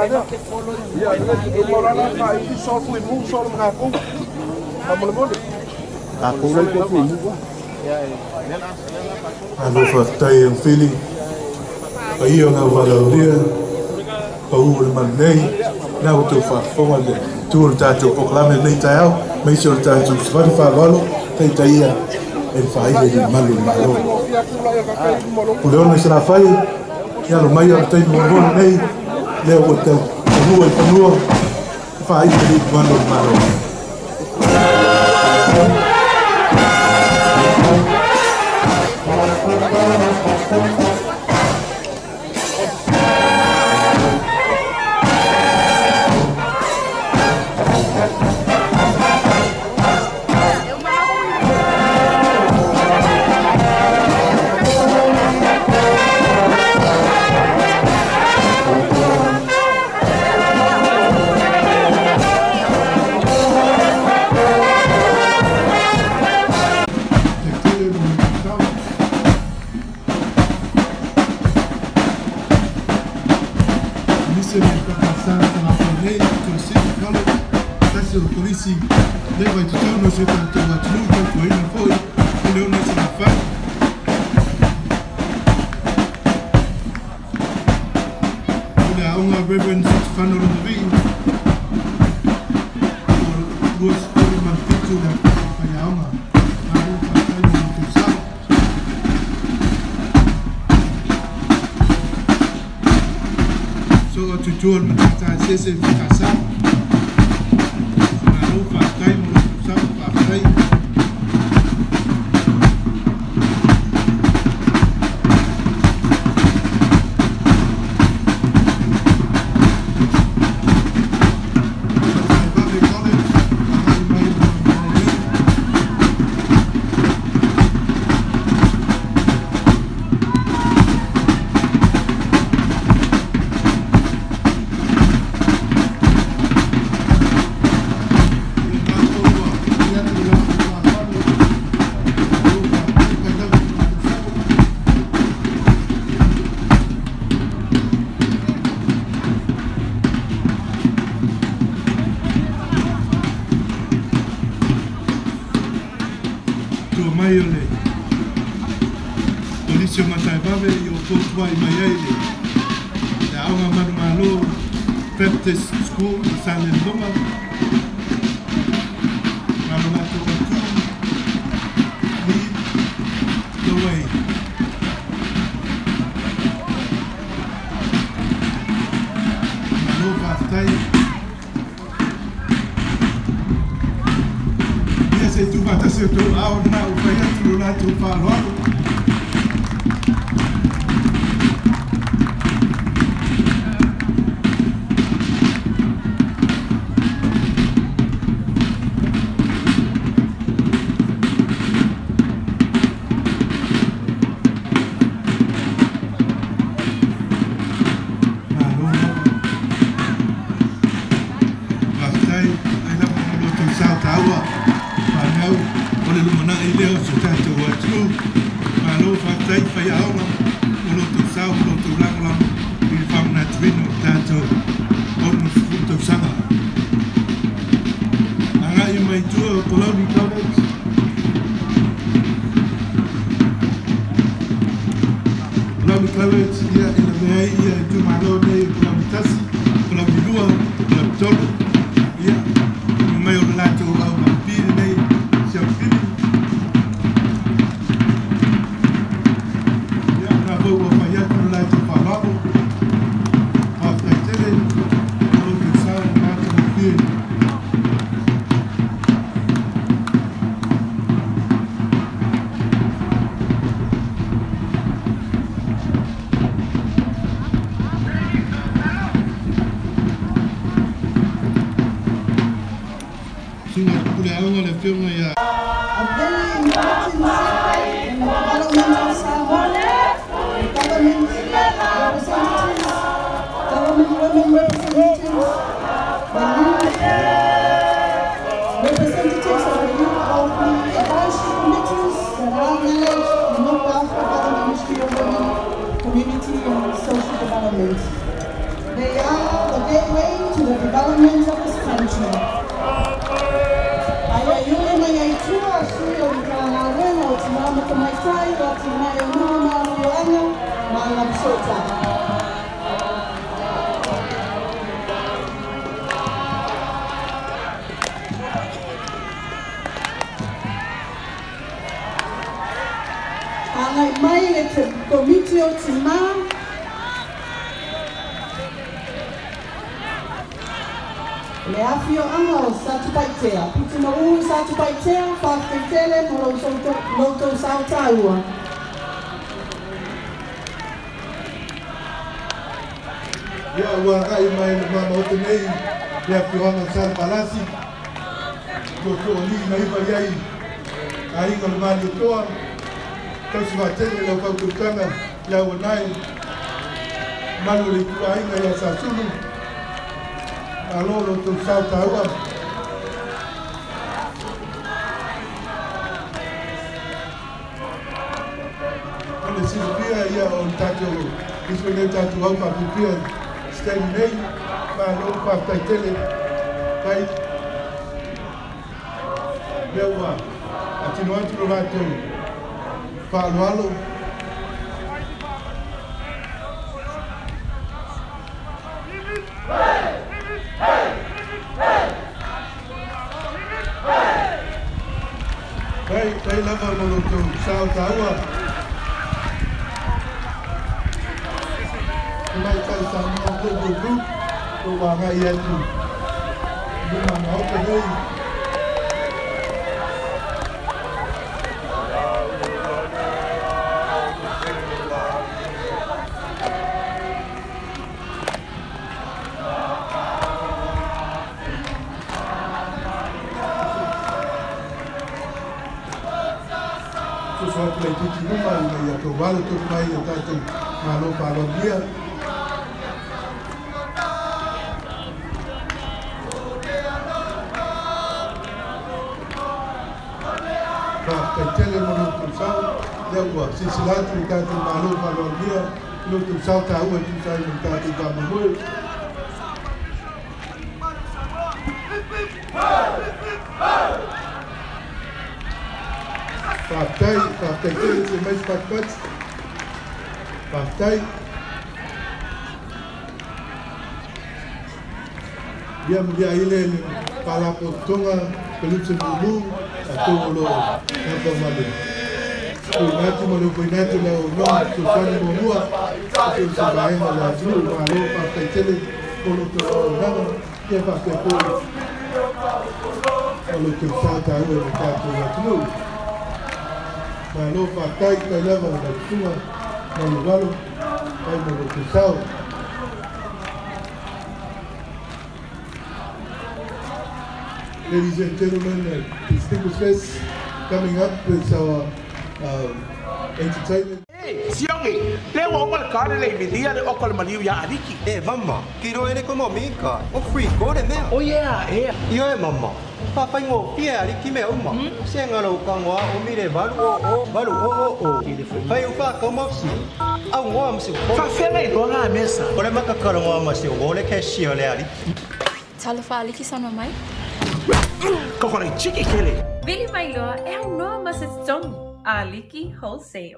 ia, faaitu sol fui mu sol ma tatou. Faamolemole. Tatou lai ko fui mu. Malo faafetai e Fili. Paia o le auvalaulia, pau o le malu nei, na ua tou faafofoga le tu o le tatou polokalame lenei taeao, maise o le tatou savali faaaloalo taitaia e le faaile i le malu o le Malo. Puleono i Salafai, ia alo mai o le taimi muamua lenei, lea ua tau fanua i fanua, faaile i le malu o le Malo. Nisi le whakasā Salafai nei, Tuasivi College, tasi o kolisi, le vai tutonu o se tātou atunuu, tautuaina foi, Puleono i Salafai. O le aoga Reverend Fano Lungavi, o 27 le whaiaoga. Malo faafetai mo le tou sao. So atu tua le matata sese whakasa. Malo faafetai mo le tou sao, faafetai. Vave College, agai mai mo nei. Tua mai o le Polisi o Mataivave i o tōtua i mai ai le aoga Manumalo Baptist School i Salelologa. Malo latou atu, lead the way. Malo faafetai. Ia se tu faatasi o tou ao na o fai atu lo latou faaaloalo. Malo lava. Faafetai, ai lava mo lo tou sao taua. Whanau, o le lumanai lea o se tātou atunuu. Malo faafetai faiaoga o lo tou sao mo lo tou lagolago i le faamanatuina o tatou 60 tausaga. Agai mai tua o Palauli College. Palauli College, ia e lavea ai ia itumalo nei o Palauli 1, Palauli 2, Palauli 3. Ia, mai o le latou au rugby lenei, siaupili. Ia, na foi ua fai atu le latou faaaloalo. Faafetai tele, o lo tou sao matagofie. Suga le pule aoga le afioga ia A very important step in the development of Samoa. Government representatives, government women representatives, the youth, representatives of the youth of the advisory committees that are led and looked after by the Ministry of Women, Community and Social Development. They are the gateway to the development of this country. Ai ai ule mai ai tua sui o Matagaluega o Tina ma Tamaitai o Atinae o Nuu ma Afioaga ma Agafesootai. Agai mai le komiti o tima. Le afioaga o Satupaitea, Pitumau Satupaitea, faafetai mo lo tou sao taua. Ia ua agai mai le maota nei le afioaga o Salepalasi, tuatualii na iva i ai aiga o le Malietoa, tausi faatele lau fautuataga le auanai, malu o le ituaiga ia Sasulu, malo lo tou sao taua. O le silafia ia o le tatou ifo nei tatou au faapipia se taimi nei, malo faafetai tele kai lea ua atino atu lo latou faaaloalo. Kai, kai lava mo lo tou sao taua. Mai tai Samoa Global Group, o agai atu luma maota nei. Soso atu laitiiti luma ina ia tou alo tonu mai o tatou malo faaaloalogia. Faafetai tele mo lo outou sao, lea ua silasila atu le tatou malo faaaloalogia i lo outou sao taua e tusa ai ma le tatou faamoemoe. Faafetai, faafetai tele se mai se patipati. Faafetai. Ia muliai le faalapotopotoga Pelutse Mumu, tatou o lo o nafa ma le tuuina atu ma le ofoina atu le auaunaga fesoasoani muamua i so o se vaega o le atunuu. Malo faafetai tele mo lo outou auaunaga, ia faapea foi ma lo outou sao taua i le tatou atunuu. Malo faafetai kai lava lau susuga Maluvalu, kai mo lo outou sao. Ladies and gentlemen, distinguished guests, coming up is our entertainment. Siongi, le wa o le kare le milia le o le maliu ia Ariki. E mama, kiro ere ko mika. O free ko le mea. O yeah, e. Io e mama. Pa whaingo pia Ariki mea uma. Se ngaro kangoa o mire valu o o valu o o o. Whai uwha ka mafsi. Au ngoa masi o. Fa whenga i roa ngā mesa. O le makakaro ngoa masi o le keshio le Ariki. Talofa Ariki sana mai. Kokore chiki kele. Vili mailoa e au noa ma se tongi. Aliki Wholesale.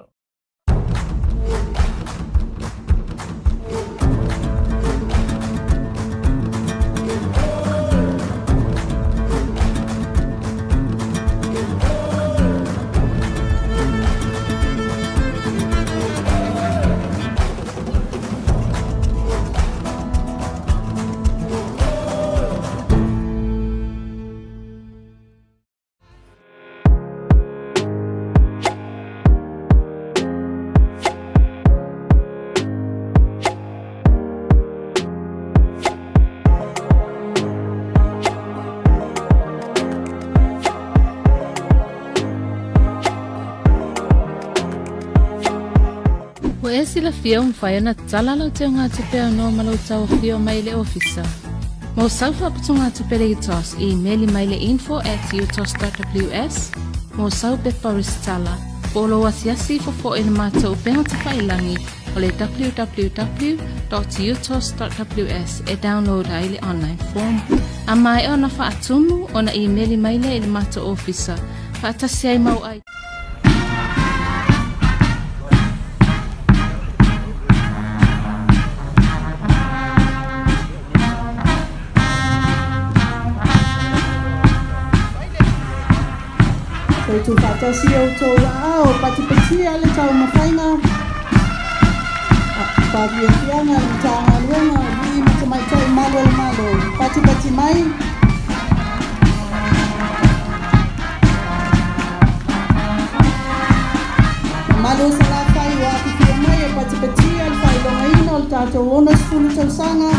Ua e silafia ua mafai ona tatala lau teugatupe aunoa ma lou tauafio mai le ofisa. Mo sau faaputugatupe le UTOS, imeli mai le info@utos.ws, mo sau pepa resitala, po o lou asiasi fofoʻi i le matou upega tafailagi o le www.utos.ws e download ai le online form. A maea ona faatumu ona imeli mai lea i le matou ofisa, faatasi ai mau ai. Toe tuufaatasi outou aao patipatia le taumafaina faafiafiaga le Matagaluega o Alii ma Tamaitai Malu o le Malo patipati mai. Mamalu o Salafai ua afifio mai e patipatia le faailogaina o le tatou 60 tausaga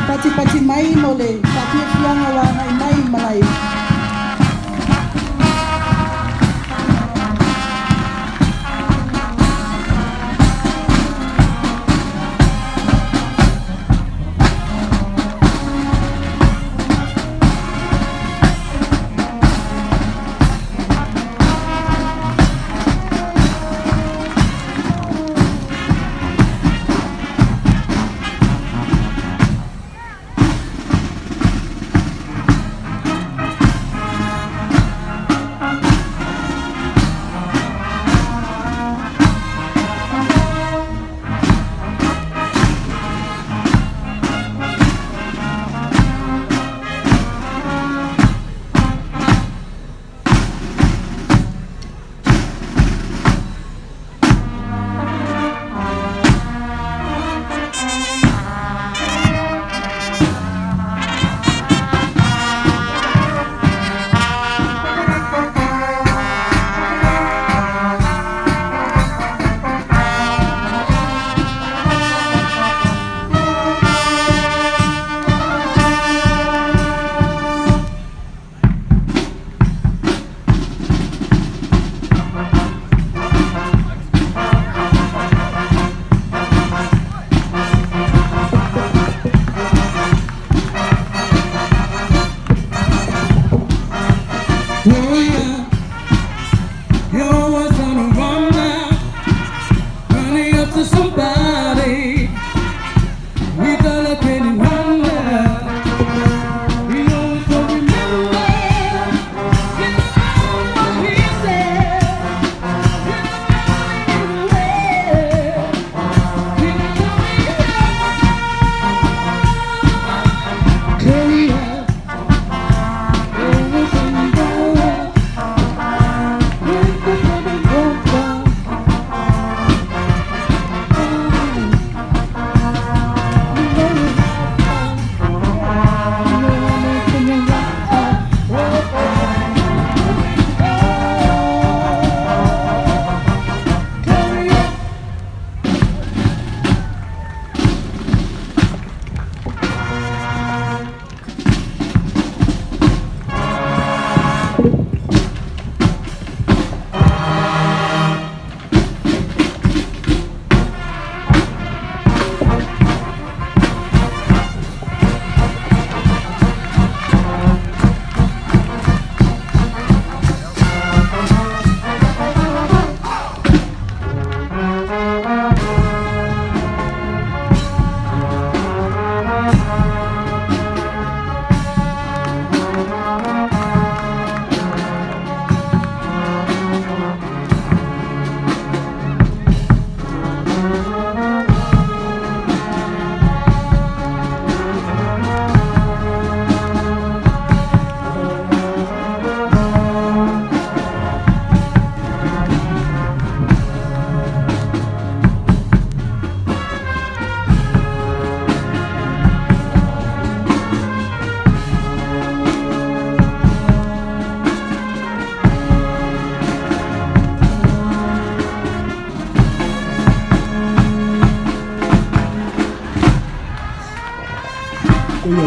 patipati mai mo le faafiafiaga ua agai mai malae.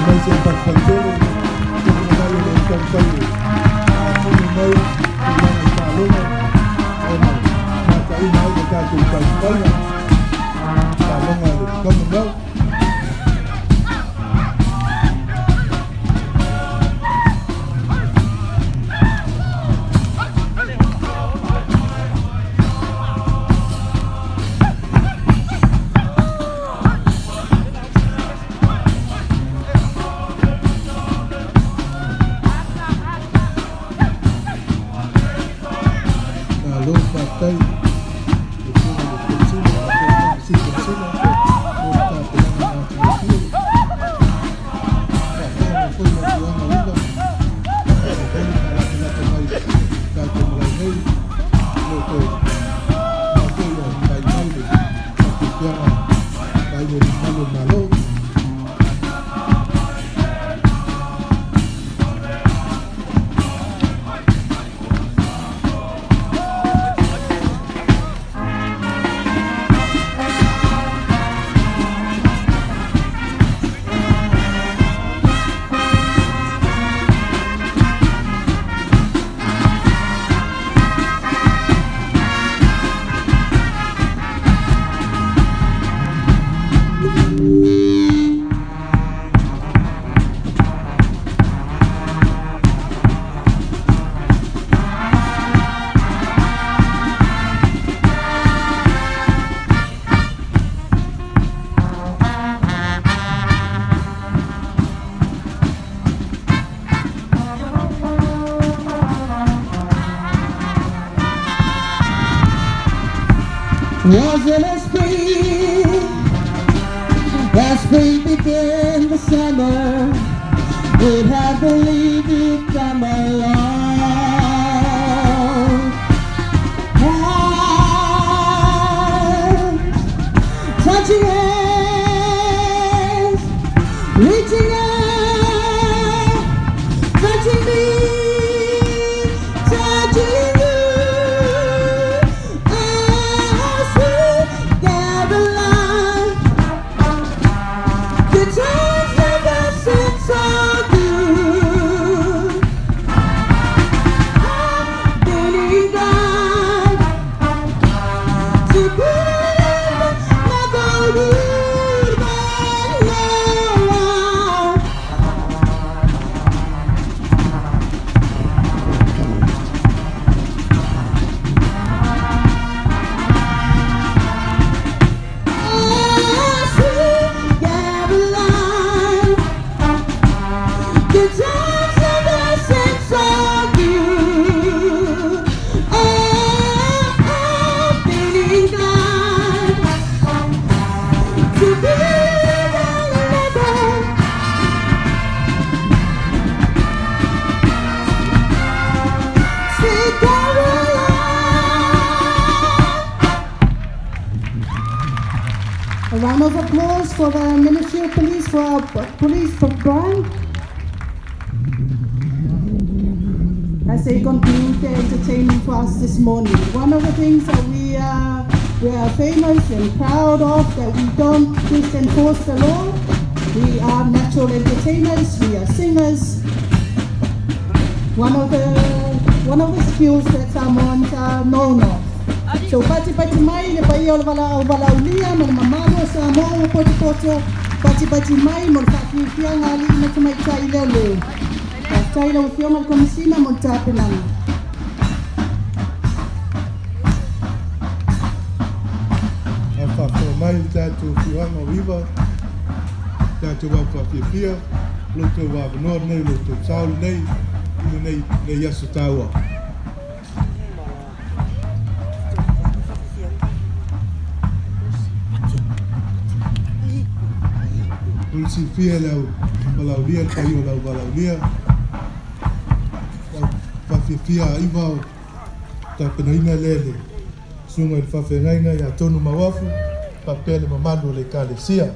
Mai se faatele mai le taumafai e mai tulaga i taaloga ona mataina ai le tatou taumafaiga taaloga a le Commonwealth. toe matou ia mai mai le faafiafiaga mai le mamalu o le Malo. Was in a spring, as spring began the summer, would have believed you'd come along. Hands, touching hands, reaching out, touching me, touching you. Oh, sweet Caroline, the times never seem so good. I've been inclined to believe never would, but now I. Oh, sweet Caroline, the times never seem so good. Oh, I've been inclined to believe I'll never. Sweet Caroline. A round of applause for the Ministry of Police, for our police brand, as they conclude their entertainment for us this morning. One of the things that we are famous and proud of, that we don't just enforce the law. We are natural entertainers, we are singers. One of the skills that Samoans are known of. So pati pati mai le paia o le valaulia ma le mamalu o Samoa ua potopoto, pati pati mai mo le faafiafiaga a alii ma tamaitai leoleo. Faafetai lau Afioga i le Komisina mo le tapenaga. A faafofoga mai le tatou afioaga o Iva, tatou au faafiafia, lo outou avanoa lenei, lo outou sao lenei, i lenei aso taua. O le silafia le au valaulia, le paia o le au valaulia, lau faafiafia a Iva o tapenaina lea le susuga i le faafeagaiga ia Tonu Mauafu, faapea le mamalu o le Ekalesia.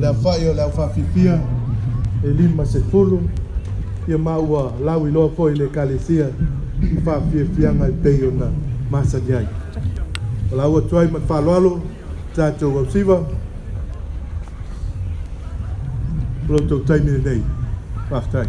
Le afa'i o le au faafiafia e 50, ia ma ua lau iloa foi le Ekalesia i faafiafiaga e pei ona masani ai. O la ua tuai ma le faaaloalo tatou ausiva, o lo outou taimi lenei. Faafetai.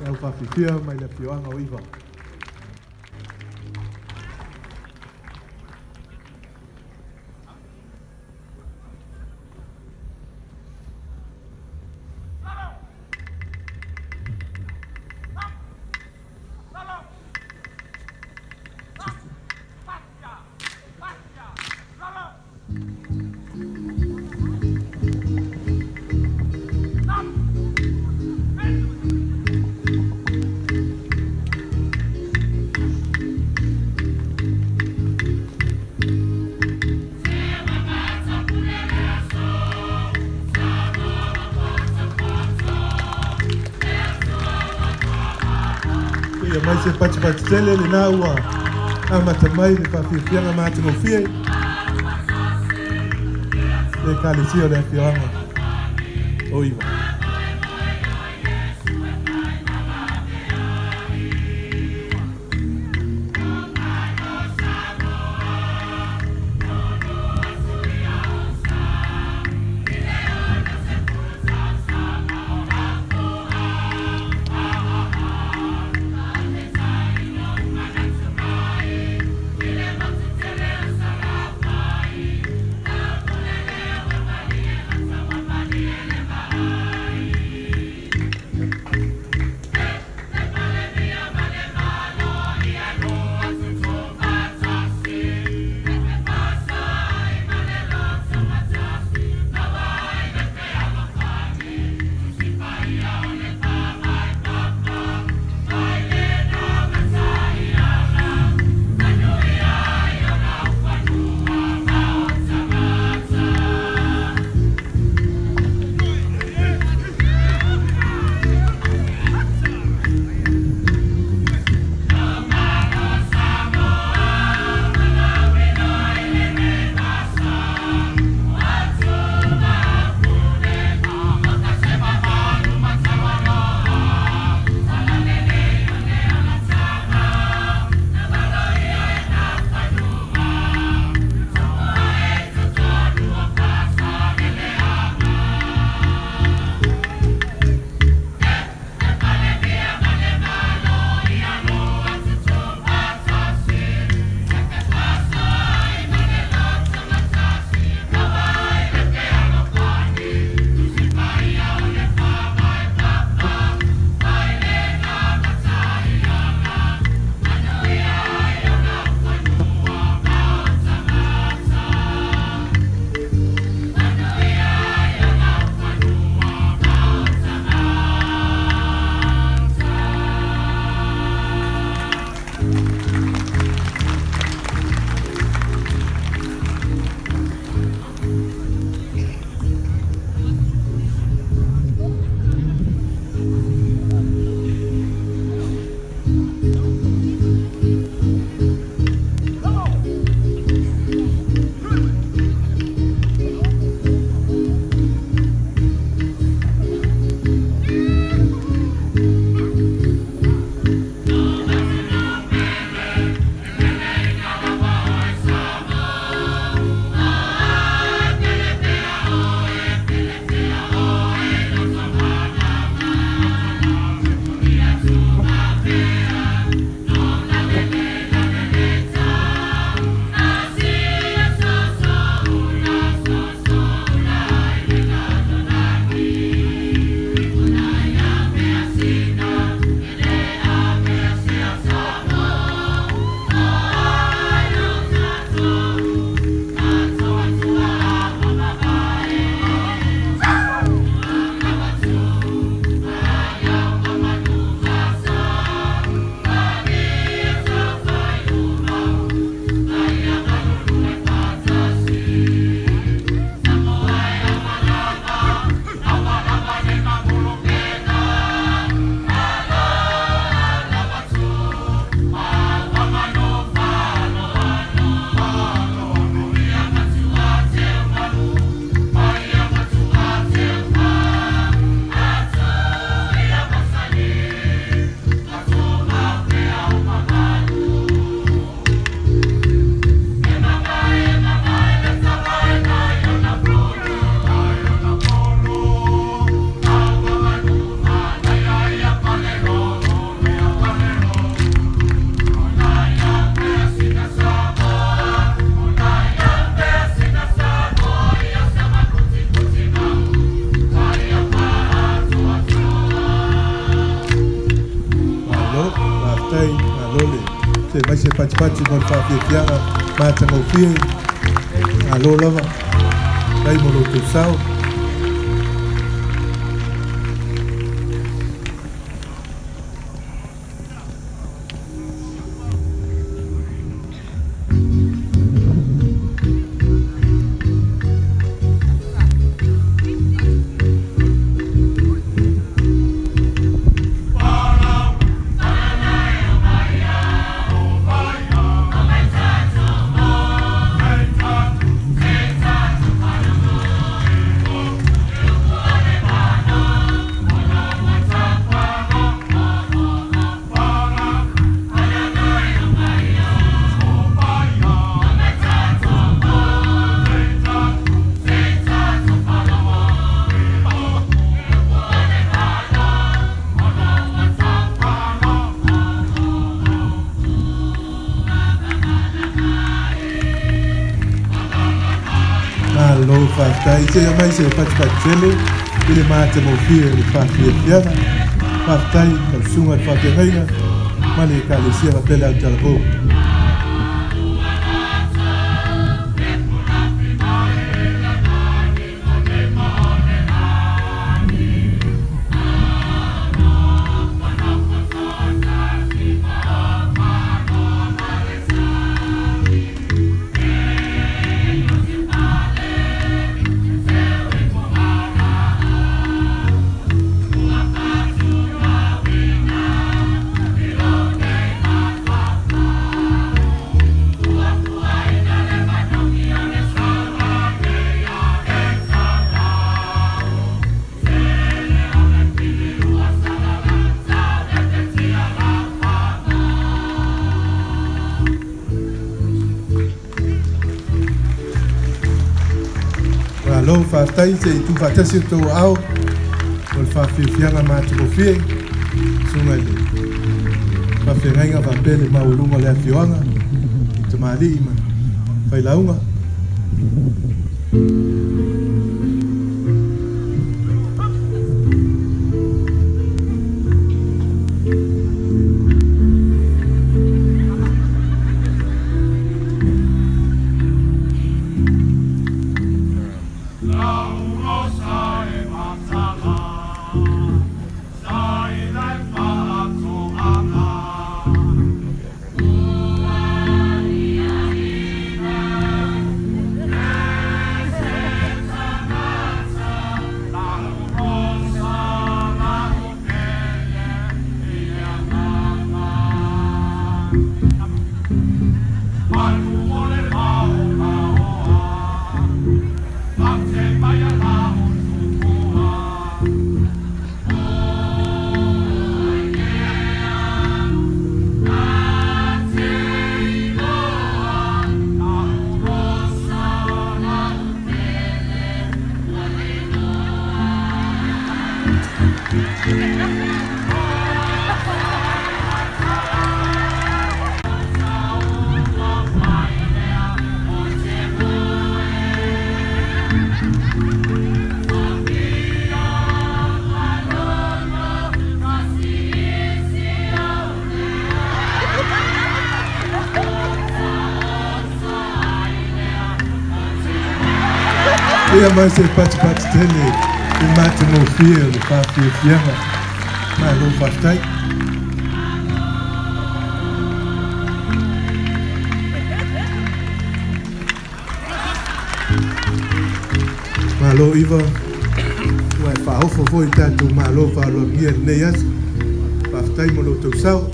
E au whawhiwhia mai le whioanga o Iva. Mai se pati pati tele le nā ua a mata mai le whawhiwhianga mātangofie le kalesia o le afioanga o Iva. Bye. patipati mo le faafiafiaga matagofie. Malo lava tai mo lo outou sao. Faafetai se mai se patipatitele i le matagofie o le faafiafiaga. Faafetai ma le susuga i le faafeagaiga ma le ekalesia faapea le autalavou. Malo faafetai se i tuufaatasi o tou aao o le faafiafiaga matagofie susuga i le faafeagaiga faapea le maualuga o le afioaga i tamalii ma failauga. Ia mai se patipatitele i matagofie o le faafiafiaga. Malo faafetai. Malo iva ua e faaofo foi i tatou malo faaaloalogia i lenei aso. Faafetai mo lo outou sao.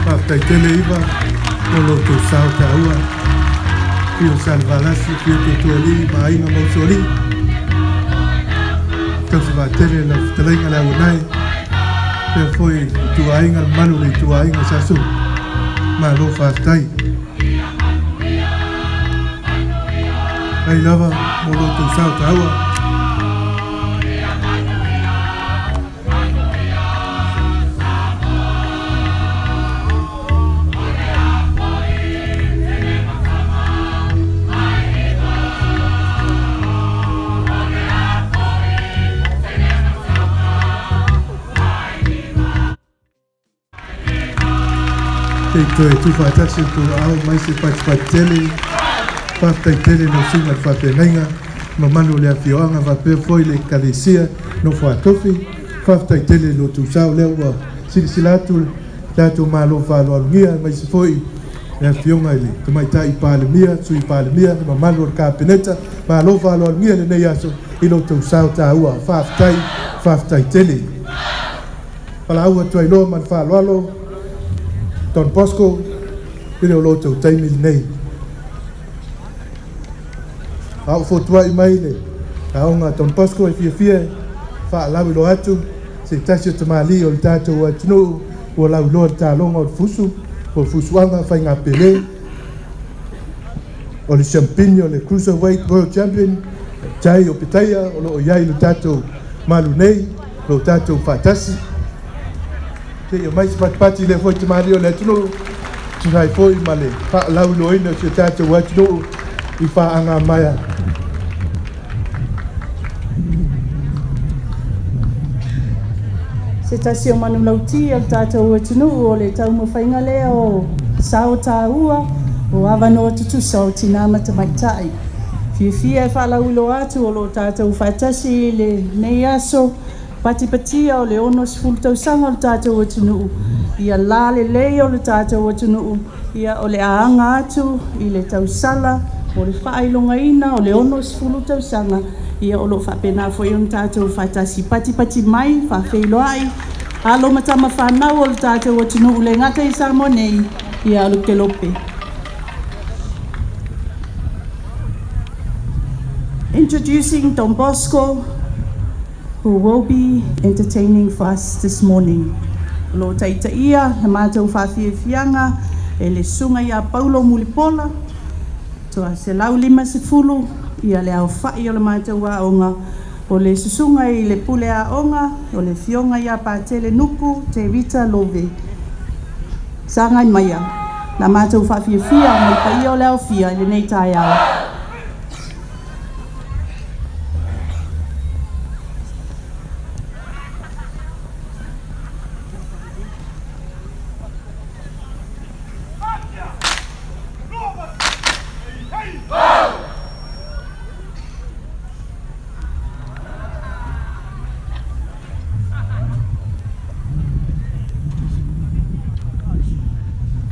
Faafetai iva o lo tou sao taua fio Salevalasi fio Tutualii ma aiga ma usoalii tausavatele lau fetalaiga le auanai pea foi i tuaiga le malu le ituaiga sasu malo faafetai ai lava mo lo tou sao taua. Te toe tuwhaatasi o tō ao mai se patipati whātai tele no sunga le whāwhengainga, mamanu le awhioanga whapea foi le kalesia no whaatofi, whātai tele no tūsao lea ua silisila atu tātou malo whaaloalungia mai se foi le awhionga i le tamaitai palemia, sui palemia, mamanu o le kapeneta, malo whaaloalungia le nei aso i lo tūsao tāua, whātai, whātai tele. Palaua tuailoa ma le whaaloalo, Don Bosco, i le o lo tau taimi nei. Au fotuai mai le aoga Don Bosco e fiafia faalauiloa atu se tasi o tamalii o le tatou atunuu ua lauiloa le taloga o le fusu o le fusuaga faigapelē o le champini o le cruiserweight world champion tai o Petaia o loo iai le tatou malu nei lo tatou faatasi te mai se patipati le foi tamalii o le atunuu tusa ai foi ma le faalauiloaina o si o tatou atunuu i faaga maia. Se tasi o manulauti o le tatou atunuu o le taumafaiga lea o sao tāua o avanoa tutusa o tinā ma tamaitai. Fiafia e faalauiloa atu o loo tatou faatasi i lenei aso patipatia o le 60 tausaga o le tatou atunuu ia la lelei o le tatou atunuu ia o le aaga atu i le tausala o le faailogaina o le 60 tausaga Ia o loo faapena foi ona tatou faatasi patipati mai faafeiloai alo ma tama fanau o le tatou atunuu le gata i Samoa nei ia o le kelope. Introducing Don Bosco, who will be entertaining for us this morning. O loo taitaia le matou faafiafiaga e le Susuga ia Paulo Mulipola, toa 150 ia le aofai o le matou aoga, o le Susuga i le Pule Aoga, o le Afioga ia Patele Nuku Te Rita Love. Sagai maia la matou faafiafia ma le paia o le aofia i lenei taeao.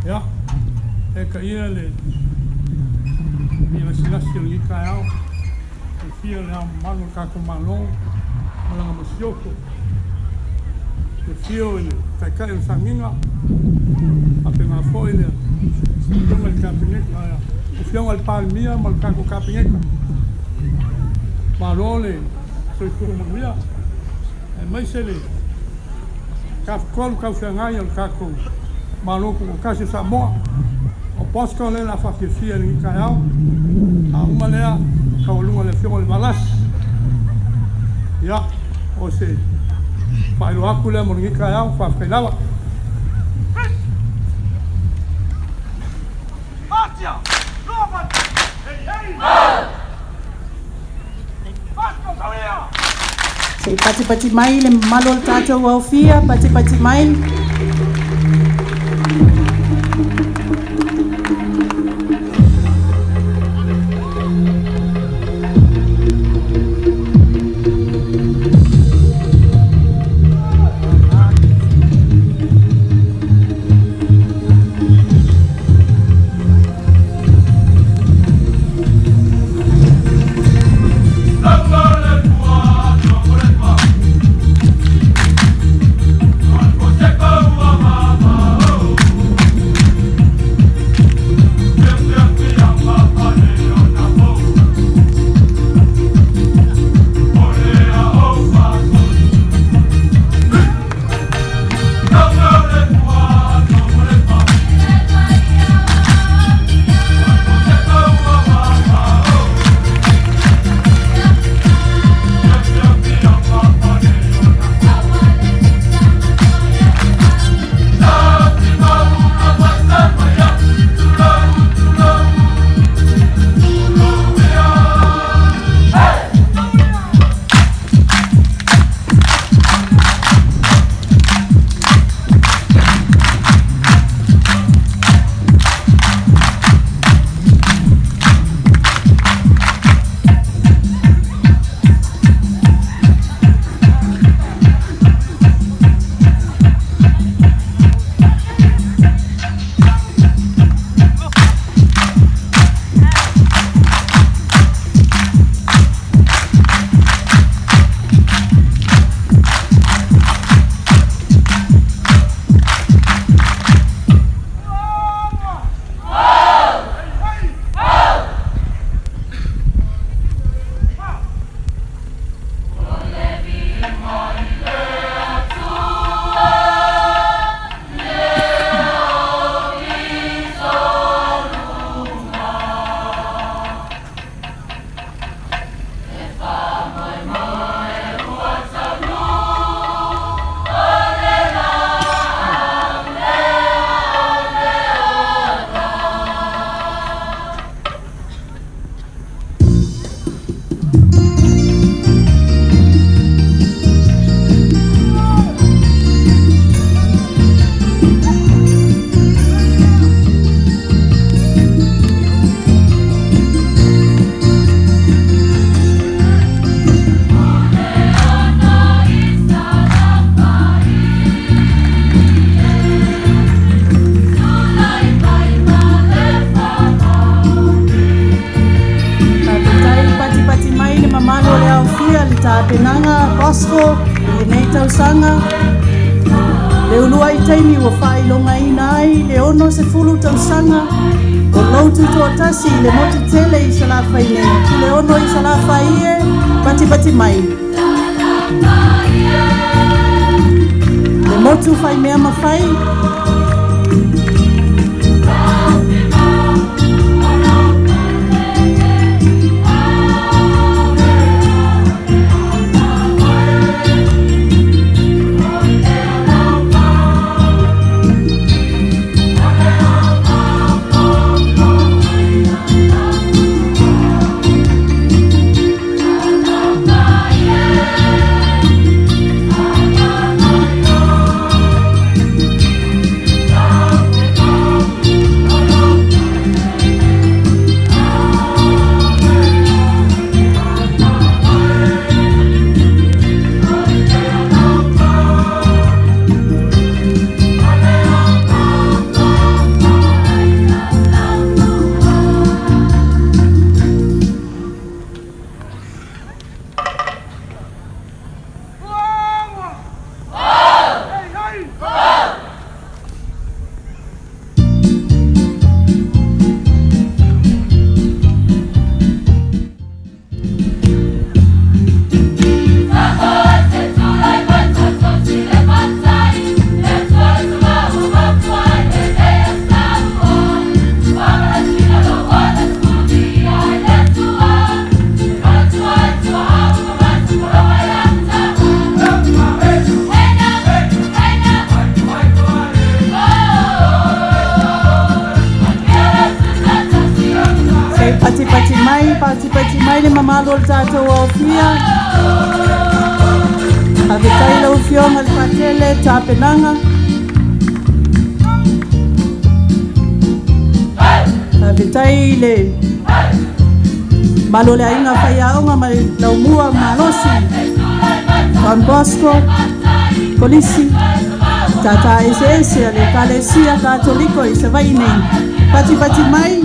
Ia, e ka ia le i lasilasi o lenei taeao, e fia le ao mamalu o le tatou Malo ma lana masiofo, le afio i le Taitai o le Sagiga, faapena foi le Afioga i le Kapeneta, le Afioga i le Palemia ma le tatou Kapeneta. Malo le soifua manuia, aemaise le tafatolu taufeagai o le tatou Malo Tutoatasi o Samoa. O Bosco lea o le a faafiafia i lenei taeao, a uma lea taualuga e le Afioga i le Valasi. Ia, o se faailoa atu lea mo lenei taeao, faafetai lava. Se i patipati mai le mamalu o le tatou aofia, patipati mai. fiafia le tapenaga a Bosco i lenei tausaga. Le uluai taimi ua faailogaina ai le 60 tausaga o lou tutoatasi i le motu tele i Salafai nei. Puleono i Salafai e, patipati mai. Le motu faimea mafai. Se patipati mai, patipati mai le mamalu o le tatou aofia. Faafetai lau afioga le Patele tapenaga. Faafetai le malo le aiga faiaoga ma le laumua malosi. Don Bosco, Kolisi, tata eseese a le Ekalesia Katoliko i Savaii nei. Patipati mai.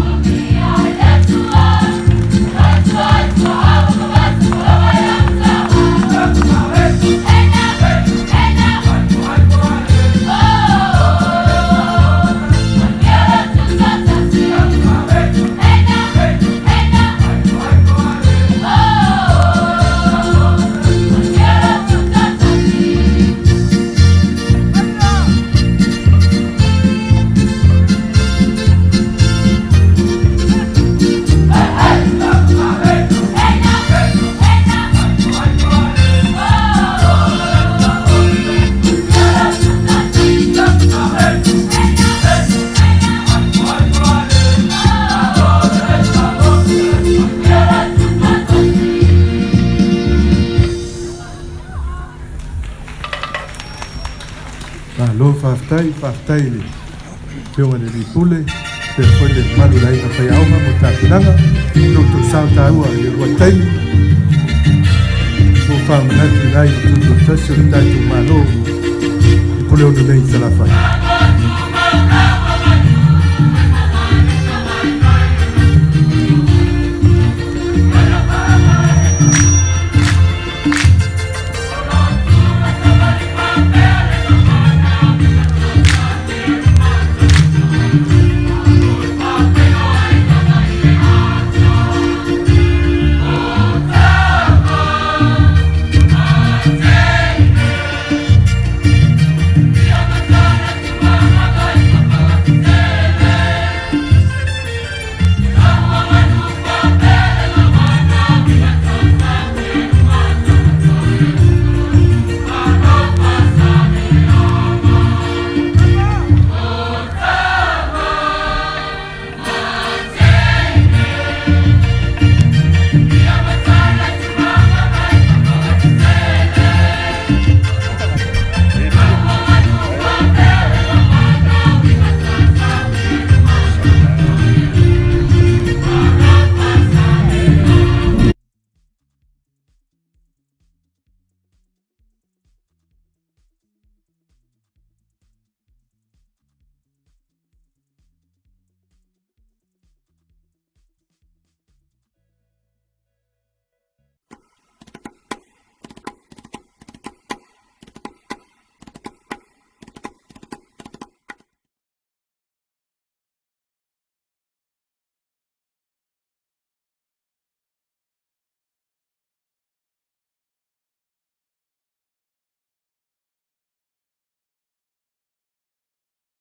Malo faafetai, faafetai i le Afioga i le Alii Pule, faapea foi le mamalu o le aiga faiaoga mo tapenaga, lo outou sao taua i le uluai taimi ua faamanatu ina ai le tutoatasi o le tatou Malo i Puleono nei i Salafai.